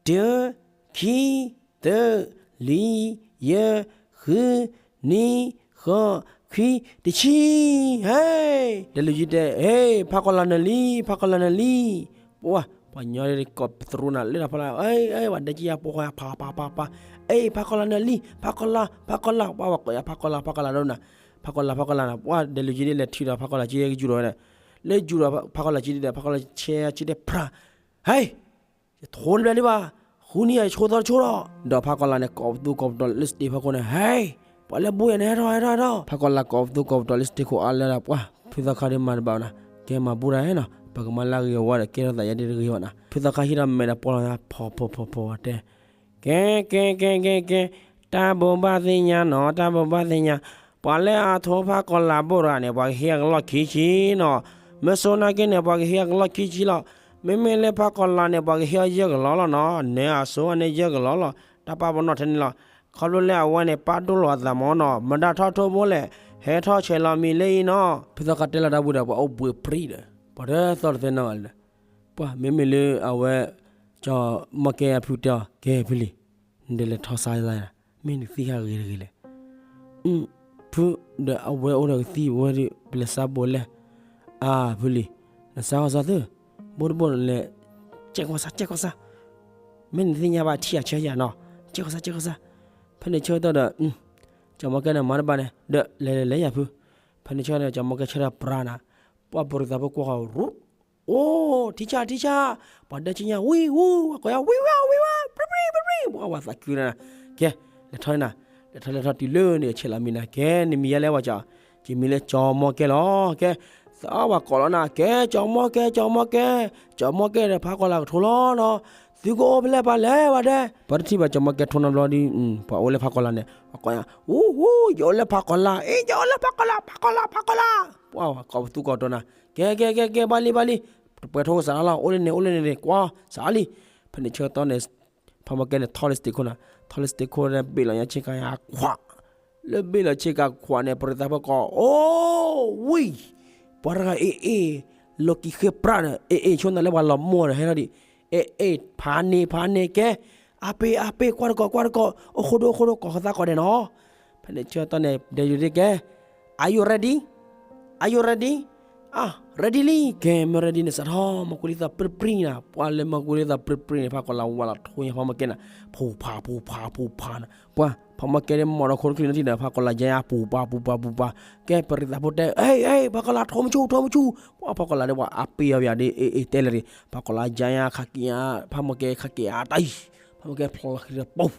တၢ ခံ သၢ လွံၢ် ယဲၢ် ဃု နွံ ဃိး ခွံ တဆံ ဟဲ ဒဲးလူၤယ့တဲ ဟဲ ဖးကီးလါနၤလံ ဖးကီးလါနၤလံ ပှၢ် ပှၤညီကိးပသရူနၤ လၢတၢ်ဖီလာ် အဲ အဲ ပှၤဒဲကယါပိာ်ဃီ ဖးဖးဖးဖး အဲ ဖးကီးလါနၤလံ ဖးကီးလါ ဖးကီးလါ ပှၢ်ပှၤကိးယါ ဖးကီးလါ ဖးကီးလါဒိနၤ ဖးကီးလါ ဖးကီးလါနၤ ပှၢ်ဒဲးလူၤယ့ဒ်လဲၤထံၣ်ဒီး ဖးကီးလါက့ၤယူၤဒီးဝဲဒၣ် လၢယူၤဒီး ဖးကီးလါက့ၤဒ်ဒီး ဖးကီးလါဆဲးဆ့တဲဖြး ဟဲ ယထိတဘျီဒံးဘၣ် ဃုနံၤယဆိသီတဆိဒီး ဒီးဖးကီးလါန့ၣ် ကိးပသူကိးပတီၤလၢ stage ဖီခိၣ်န့ၣ် ဟဲ ပှၤလၢဘူးယၤန့ၣ် ဟဲထီၣ် ဟဲထီၣ် ဟဲထီၣ် ဖးကီးလါကိးပသူကိးပတီၤလၢ stage ခိၣ်အါလၢဒၣ်ပှၢ် ဖုသီခါဒ်မၤတဘၣ်နၤ ကဲမၤဘူၣ်တၢ်နီၤ ပကမၤလၢအဂ့ၤအဝါဒီး ကဲထီၣ်သးယါဒ်တဂ့ၤဘၣ်နၤ ဖုသီခါဟံးဒီးမဲာ်ဒီးပီၢ်လီၤ ဖီဖီဖီဖီတဲ ကဲ ကဲ ကဲ ကဲ ကဲ တၢ်ဘိးဘၣ်သ့ၣ်ညါနီၤ တၢ်ဘိးဘၣ်သ့ၣ်ညါ ပှၤလၢအထိဖးကီးလါဘိၣ်တဂၤန့ၣ် ပှၤကဟ့ၣ်အကလီၢ်ခံဆံနီၤ မ့ၢ်စိနာ်က့န့ၣ် ပှၤကဟ့ၣ်အကလီၢ်ခံဆံလီၤ မ့မ့ၢ်လၢဖးကီးလါန့ၣ် ပှၤကဟ့ၣ်အီၤယဲၢ်ကလီၢ်လီၤနီၤ နဲအစိန့ၣ်ယဲၢ်ကလီၢ်လီၤ တၢ်ပာ်ပနီၣ်ထဲန့ၣ်လီၤ ခီဖျိလၢအဝဲန့ၣ် ပာ်ဒိၣ်လီၤအသးမ့ၢ်နီၤ မတၤထီၣ်ထိဘိလဲၣ် ဟဲထီၣ်ဆဲးလီၤမံၤလၢအံၤနီၤ ဖုသီခါတဲလီၤတၢ်ဝံၤဒီး ပှၤအိၣ်ဘှံးပြံဒီး ပှၤတသီၣ်တသဲနီတဂၤလၢၤ ပှၢ်မ့မ့ၢ်လၢအဝဲ ကၠီၤမီၢ်ကဲအဖုတဲအီၤ ကဲဖုလံၤ နဒဲးလဲၤထီၣ်စါယသး မ့ၢ်နသံၣ်ဟးဂ့ၤတဂ့ၤလဲၣ် ဖု ဒီးအဝဲအိၣ်ဒီးကသံၣ်ဝဲဒီး ပလဲၤစါဘိးလဲၣ် အါ ဖုလံၤ နစါဃီစါသု ဘိၣ်တဘိၣ်လဲၤ ကဲကီၢ်စါ ကဲကီၢ်စါ မ့ၢ်နသ့ၣ်ညါဘၣ်ထံၣ်အဆၢယၤနီၤ ကဲကီၢ်စါ ကဲကီၢ်စါ ဖဲန့ၣ်ဆၢကတီၢ်ဒီး ကၠီၤမီၢ်ကဲန့ၣ်မၤတဘၣ်န့ၣ် ဒီးလဲၤလဲၤလဲၤယၤဖု ဖဲန့ၣ်ဆၢကတီၢ် ကၠီၤမီၢ်ကဲဆၢထၢၣ်ပြးနၤ ပှၢ်ပရံးသးဖိကွၢ်ဃီၤရူ အိၣ် ထံဆၣ် ထံဆၣ် ပှၤဒဲကညါ ဝံ ဝူ ပှၤကိးယါ ဝံ ဝါ ဝံ ဝါ ပြံ ပြံ ပြံ ပြံ ပှၢ်ဝဲသးခုနၤ ကဲ လဲၤထီၣ်နၤ လဲၤထီၣ်လဲၤထီၣ်တုၤလၢန့ၣ် ဆဲးလီၤမံၤနၤ ကဲ နမံၤယါလဲၣ်ဝဲကၠီ ယမံၤလၢကၠီၤမီၢ်ကဲလီၤ ကဲ သးဝဲကိးလီၤနၤ ကဲ ကၠီၤမီၢ်ကဲ ကၠီၤမီၢ်ကဲ ကၠီၤမီၢ်ကဲဒီးဖးကီးလါကထိလီၤနီၤ သုကအိၣ်ဖဲလဲၣ်ပှၤလဲၣ်ဝဲဒဲး ပှၤတထံၣ်ဘၣ်ကၠီၤမီၢ်ကဲထိနီတဘျီဒီး ပှၤအိၣ်လၢဖးကီးလါန့ၣ် ပှၤကိးယါ ဝူ ဝူ ယအိၣ်လၢဖးကီးလါ အ့ ယအိၣ်လၢဖးကီးလါ ဖးကီးလါ ဖးကီးလါ ပှၢ်ဝဲကိးပသူကိးပတီၤနၤ ကဲ ကဲ ကဲ ကဲ ဘၣ်လံ ဘၣ်လံ တပှဲၤထိကစးထီၣ်လီၤ အိၣ်လၢန့ၣ် အိၣ်လၢန့ၣ် ကွၢ်စးလံ ဖဲန့ၣ်ဆၢကတီၢ်န့ၣ် ဖးမီၢ်ကဲန့ၣ် ထီၣ်လၢ stage ခိၣ်နၤ ထီၣ်လၢ stage ခိၣ်န့ၣ် ဘ့ၣ်လီၤညါဆ့ကၤယၤခွး လၢဘ့ၣ်လီၤဆ့ကၤခွးန့ၣ် ပရံးသးဖိကိး အိၣ် ဝံ ပှၤတဂၤအ့ၣ်အ့ၣ် လီၤကံၤဃ့ပြးဒီး အ့ၣ်အ့ၣ် ဆိနၤလၢပှၤလီၤမိၢ်ဒီးဟဲထီၣ်ဒံး အ့ၣ်အ့ၣ် ဖးန့ၢ် ဖးန့ၢ်ကဲ အပ့ၤ အပ့ၤ ကွၢ်တကိး ကွၢ်တကိး အိၣ်ဃိဒိ အိၣ်ဃိဒိ ကိးဃသးကိးဒဲးနီၤ ဖဲန့ၣ်ဆၢကတီၢ်န့ၣ် ဒဲးယူၤဒ့ကဲ Are you ready? Are you ready? အ ready လံ ကဲ မ့ၢ် ready န့ၣ် စးထီၣ် မီၢ်ကူလံသးပြံပြံနၤ ပှၢ်လၢမီၢ်ကူလံသးပြံပြံန့ၣ် ဖးကီးလါဝါလီၤထိညါဖးမီၢ်ကဲနၤ ဖူးဖး ဖူးဖး ဖူးဖးနၤ ပှၢ် ဖးမီၢ်ကဲဒ်မီၢ်ဒီးခိတချုးန့ၣ်ထံၣ်ဒီး ဖးကီးလါယါညါ ပူၤပာ် ပူၤပာ် ပူၤပာ် ကဲ ပရံးသးဖိတဲ အ့ၣ် အ့ၣ် ဖးကီးလါထိမဆူၣ် ထိမဆူၣ် ပှၢ် ဖးကီးလါဒ်ပှၤအပ့ၤအီၤပယၤဒ် အ့ၣ်အ့ၣ် တဲလဲၣ်ဒံး ဖးကီးလါယါညါခးက့ၤအါ ဖးမီၢ်ကဲခးက့ၤအါတၢ်အံၤ ဖးမီၢ်ကဲဖျီလီၤဃံဒီး ပူၤ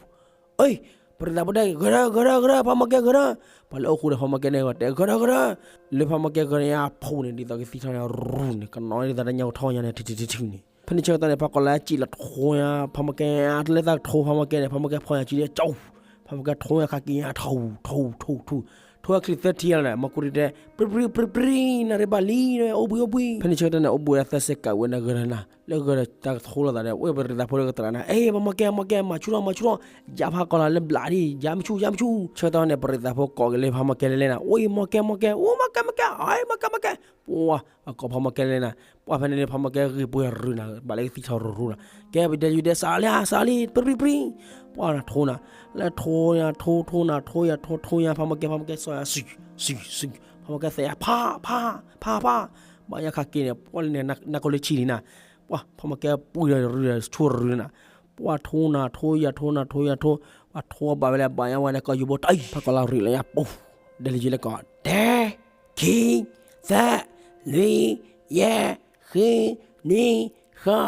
အ့ၣ် ပရံးသးဖိတဲ ဂဲၤထၢၣ် ဂဲၤထၢၣ် ဂဲၤထၢၣ် ဖးမီၢ်ကဲဂဲၤထၢၣ်, ပှၤလၢအိၣ်ဃူဒီးဖးမီၢ်ကဲန့ၣ် တဲ ဂဲၤထၢၣ် ဂဲၤထၢၣ်, လၢဖးမီၢ်ကဲဂဲၤထၢၣ်ညါအဖီန့ၣ် ဒ်သိးကသံၣ်ထီၣ်န့ၣ် ရူၢ်န့ၣ် ကနီၤဒ်သိးတၢ်ညၣ်ကထီၣ်ညါန့ၣ် ထံထံထံထံန့ၣ် ဖဲန့ၣ်ဆၢကတီၢ်န့ၣ် ဖးကီၢ်လၢစံၣ်လီၤထိညါ ဖးမီၢ်ကဲ တလၢသးကထိဖးမီၢ်ကဲန့ၣ် ဖးမီၢ်ကဲဖီညါကံဒဲကၠီ ဖးမီၢ်ကဲထိညါခါက့ၤညါ ထိ ထိ ထိ ထိ ထိအချံသၢထံလီၤန့ၣ် မီၢ်ကူဒံတဲ ပြံပြံပြံပြံ နၣ်ရံၣ်ဘၣ်လံ အိၣ်ဘှံးအိၣ်ဘှံး, ဖဲန့ၣ်ဆၢကတီၢ်န့ၣ် အိၣ်ဘှံးဝဲဒၣ်သၢစဲးကးဝဲန့ၣ်ဂဲၤထၢၣ်နၤ လၢဂဲၤထၢၣ်တၢ်ကထိလိာ်သးဒီး အိၣ်ပရံးသးဖိလၢကသရၣ်နၤ အ့ ဖးမီၢ်ကဲ မီၢ်ကဲ မၤဆူၣ်ထီၣ် မၤဆူၣ်ထီၣ်, ယါဖးကီၢ်လၢဘျးဒ် ယါမဆူၣ် ယါမဆူၣ်, ဆၢကတီၢ်န့ၣ် ပရံးသးဖိကိးက့ၤလၢဖးမီၢ်ကဲလဲၣ်လဲၣ်နၤ အိၣ်အံၤမီၢ်ကဲ မီၢ်ကဲ အိၣ်မီၢ်ကဲ မီၢ်ကဲ အ့ မီၢ်ကဲ မီၢ်ကဲ, ပှၤ ပှၤကိးဖးမီၢ်ကဲလဲၣ်လဲၣ်နၤ, ပှၤဖဲန့ၣ်လၢဖးမီၢ်ကဲဂ့ၤပှဲၤရူၢ်နၤ ဘၣ်လၢကသံၣ်ထီၣ်ရူၢ်ရူၢ်နၤ, ကဲပဒဲယူၤဒဲစးလံ စးလံ ပြံပြံပြံ, ပှၤနၤထိနၤ, လၢထိနၤ ထိထိနၤ ထိယၤထိထိယၤ ဖးမီၢ်ကဲ ဖးမီၢ်ကဲ စီၤယၤ စုၣ် စုၣ် စုၣ်, ဖးမီၢ်ကဲသဲးယၤ ဖး ဖး ဖး ဖး, ဘၣ်ညါခါက့ၤန့ၣ် ပှၤလၢန့ၣ် နၢ်ကီၢ်လၢဆံလံနၤ, ပှၤ ဖးမီၢ်ကဲပှံၤဒီးရူၢ်ဒီးဆူၣ်ရူၢ်နၤ, ပှၤထိနၤ ထိယၤထိနၤ ထိယၤထိ, ပှၤထိဘၣ်ဝဲလၢဘၣ်ညါဝဲန့ၣ် ကီၢ်ယူၤဘိတၢ်အံၤ ဖးကီၢ်လၢရံၣ်လၢညါပူၤ, ဒဲလၢယလဲၣ်ကီး တၢ ခံ သၢ လွံၢ် ယဲၢ် ဃု နွံ ဃိး ခွံ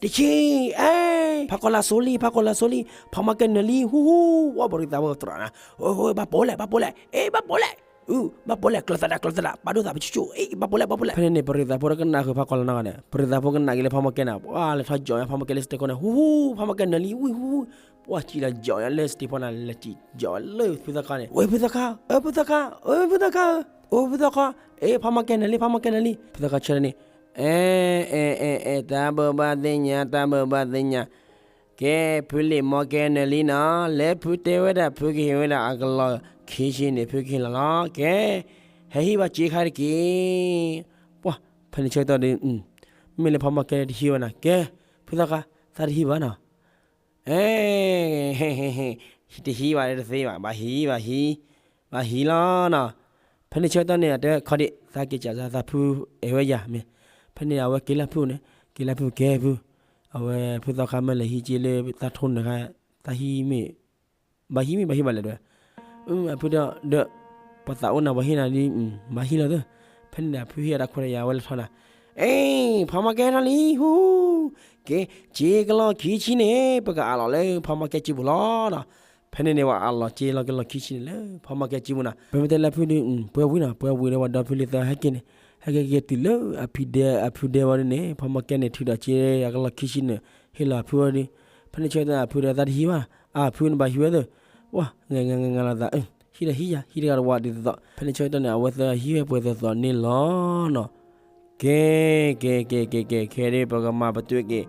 တဆံ, အ့ ဖးကီၢ်လၢစိလံ ဖးကီၢ်လၢစိလံ ဖးမီၢ်ကဲနၢၤလံ ဟူဟူ, ဝဲပရံးသးဖိသရၣ်နၤ, အ့ ဘၣ်ပိာ်လဲၣ် ဘၣ်ပိာ်လဲၣ် အ့ ဘၣ်ပိာ်လဲၣ်, အု ဘၣ်ပိာ်လဲၣ် ကျၢၤသဒၣ် ကျၢၤသဒၣ် ပာ်ဒိၣ်သးပဆူၣ်ဆူၣ် အ့ ဘၣ်ပိာ်လဲၣ် ဘၣ်ပိာ်လဲၣ်, ဖဲန့ၣ်န့ၣ် ပရံးသးဖိတကနၣ်ဃုာ်ဖးကီၢ်လၢနီတဂၤန့ၣ် ပရံးသးဖိကနၣ်က့ၤလၢဖးမီၢ်ကဲနၤ ပှၤလဲၤထီၣ်ယီၤညါဖးမီၢ်ကဲလၢစတ့ဖိန့ၣ် ဟူဟူ, ဖးမီၢ်ကဲနၢၤလံ ဝံ ဟူဟူ, ပှၤစံၣ်လီၤယီၤညါလၢစတ့ဖိန့ၣ် လဲၤစံၣ်ယီၤလၢဖုသီခါန့ၣ် ဝဲဖုသီခါ အၢ ဖုသီခါ အၢ ဖုသီခါ အိ ဖုသီခါ, အ့ ဖးမီၢ်ကဲနၢၤလံ ဖးမီၢ်ကဲနၢၤလံ, ဖုသီခါဆၢန့ၣ် အဲ အဲ အဲ အဲ တၢ်ဘိးဘၣ်သ့ၣ်ညါ တၢ်ဘိးဘၣ်သ့ၣ်ညါ, ကဲ ဖုလံာ်မီၢ်ကဲနၢၤလံနီၤ, လဲၤဖုတဲဝဲဒၣ် ဖုကဟ့ၣ်ဝဲဒၣ်အကလီၢ်ခံဆံန့ၣ် ဖုကဟ့ၣ်လီၤလီၤ, ကဲ ဟဲဟံးဘၣ်စ့ခါတက့ၢ်, ပှၤ ဖဲန့ၣ်ဆၢကတီၢ်ဒီး မ့ၢ်လၢဖးမီၢ်ကဲတဟံးဝဲနၤ, ကဲ ဖုသီခါ သးတဟံးဘၣ်နီၤ အဲ တဟံးဘၣ်တသ့ဘၣ် ဘၣ်ဟံး ဘၣ်ဟံး ဘၣ်ဟံးလီၤနီၤ, ဖဲန့ၣ်ဆၢကတီၢ်န့ၣ် အတဲခီဒံး သးက့ၤကးသးဖုအဲၣ်ဝဲယၤမ့ၢ်, ဖဲန့ၣ်အဝဲက့ၤလၢဖုန့ၣ် က့ၤလၢဖုကဲဖု, အဝဲဖုသီခါမ့ၢ်လဲၤဟံးက့ၤလၢသးထိန့ၣ်ခါ, သးဟံးမ့ၢ် ဘၣ်ဟံးမ့ၢ်ဘၣ်ဟံးဘၣ်လဲၣ်တဲဝဲ, အဖုဒီး ပှၤသးအိၣ်နၤ ပှၤဟ့ၣ်နၤဒ် ဘၣ်ဟံးလီၤသၢ, ဖဲန့ၣ်န့ၣ် အဖုဟ့ၣ်အတၢ်ခွဲးတၢ်ယာ်ဝဲလၢထီၣ်နၤ, အ့ ဖးမီၢ်ကဲထီၣ်လံဟူ, ကဲ စ့ကလီၢ်ခံဆံန့ၣ် ပကအးလီၤလၢဖးမီၢ်ကဲစုပူၤလီၤနီၤ, ဖဲန့ၣ်န့ၣ် ပှၤအးလီၤစ့လီၤကလီၢ်ခံဆံန့ၣ်လၢဖးမီၢ်ကဲစုပူၤနီၤ, ဖဲမ့ၢ်တဲလၢဖုဒီး ပှဲၤဝံၤနီၤ ပှဲၤဝံၤဒီးပှၤဒီဖုလံၤသၢဟဲက့ၤန့ၣ်, ဟဲက့ၤက့ၤတုၤလၢအဖံဒဲအဖုဒဲဝဲဒၣ်န့ၣ် ဖးမီၢ်ကဲန့ၣ်ထုးဒီးစ့အကလီၢ်ခံဆံန့ၣ် ဟ့ၣ်လီၤအဖုဝဲဒၣ်, ဖဲန့ၣ်ဆၢကတီၢ်အဖုဒီးသးတဟံးဘၣ်, အဖုန့ၣ်ဘၣ်ဟံးဝဲသၢ, ပှၤ ငဲၤငဲၤငဲၤလီၤသး, ဟံးဒီးဟံးယၤ ဟံးတဂၤတဝါဒ်သိးသိး, ဖဲန့ၣ်ဆၢကတီၢ်န့ၣ် အဝဲသၢဟံးဝဲပှဲၤသိးသိးန့ၣ်လီၤနီၤ, ကဲ ကဲ ကဲ ကဲ ကဲ ခဲဒုး ပကမၤပတုာ်က့ၤ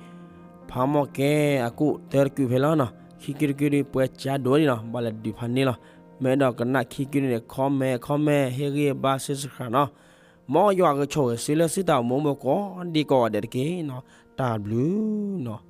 ဖးမီၢ်ကဲအကူၣ်တၢတကုာ်ဖဲလီၤနီၤ, ခံကုာ်တကုာ်ဒုး ပှဲၤကၠါဒိၣ်ဒံးနီၤ ဘၣ်လဲၤဒုးဖးန့ၣ်လီၤ, မ့ၢ်အဲၣ်ဒိးကနၣ်ခံကုာ်န့ၣ် comment comment ဟ့ၣ်ဂံၢ်ဘါ subscribe နီၤ, မ်ယွၤကဆိၣ်ဂ့ၤသုလၢသုတၢ်အိၣ်မူအမူကိးဒံကိးဂၤဒဲးတက့ၢ်နီၤ, တၢ်ဘျုးနီၤ.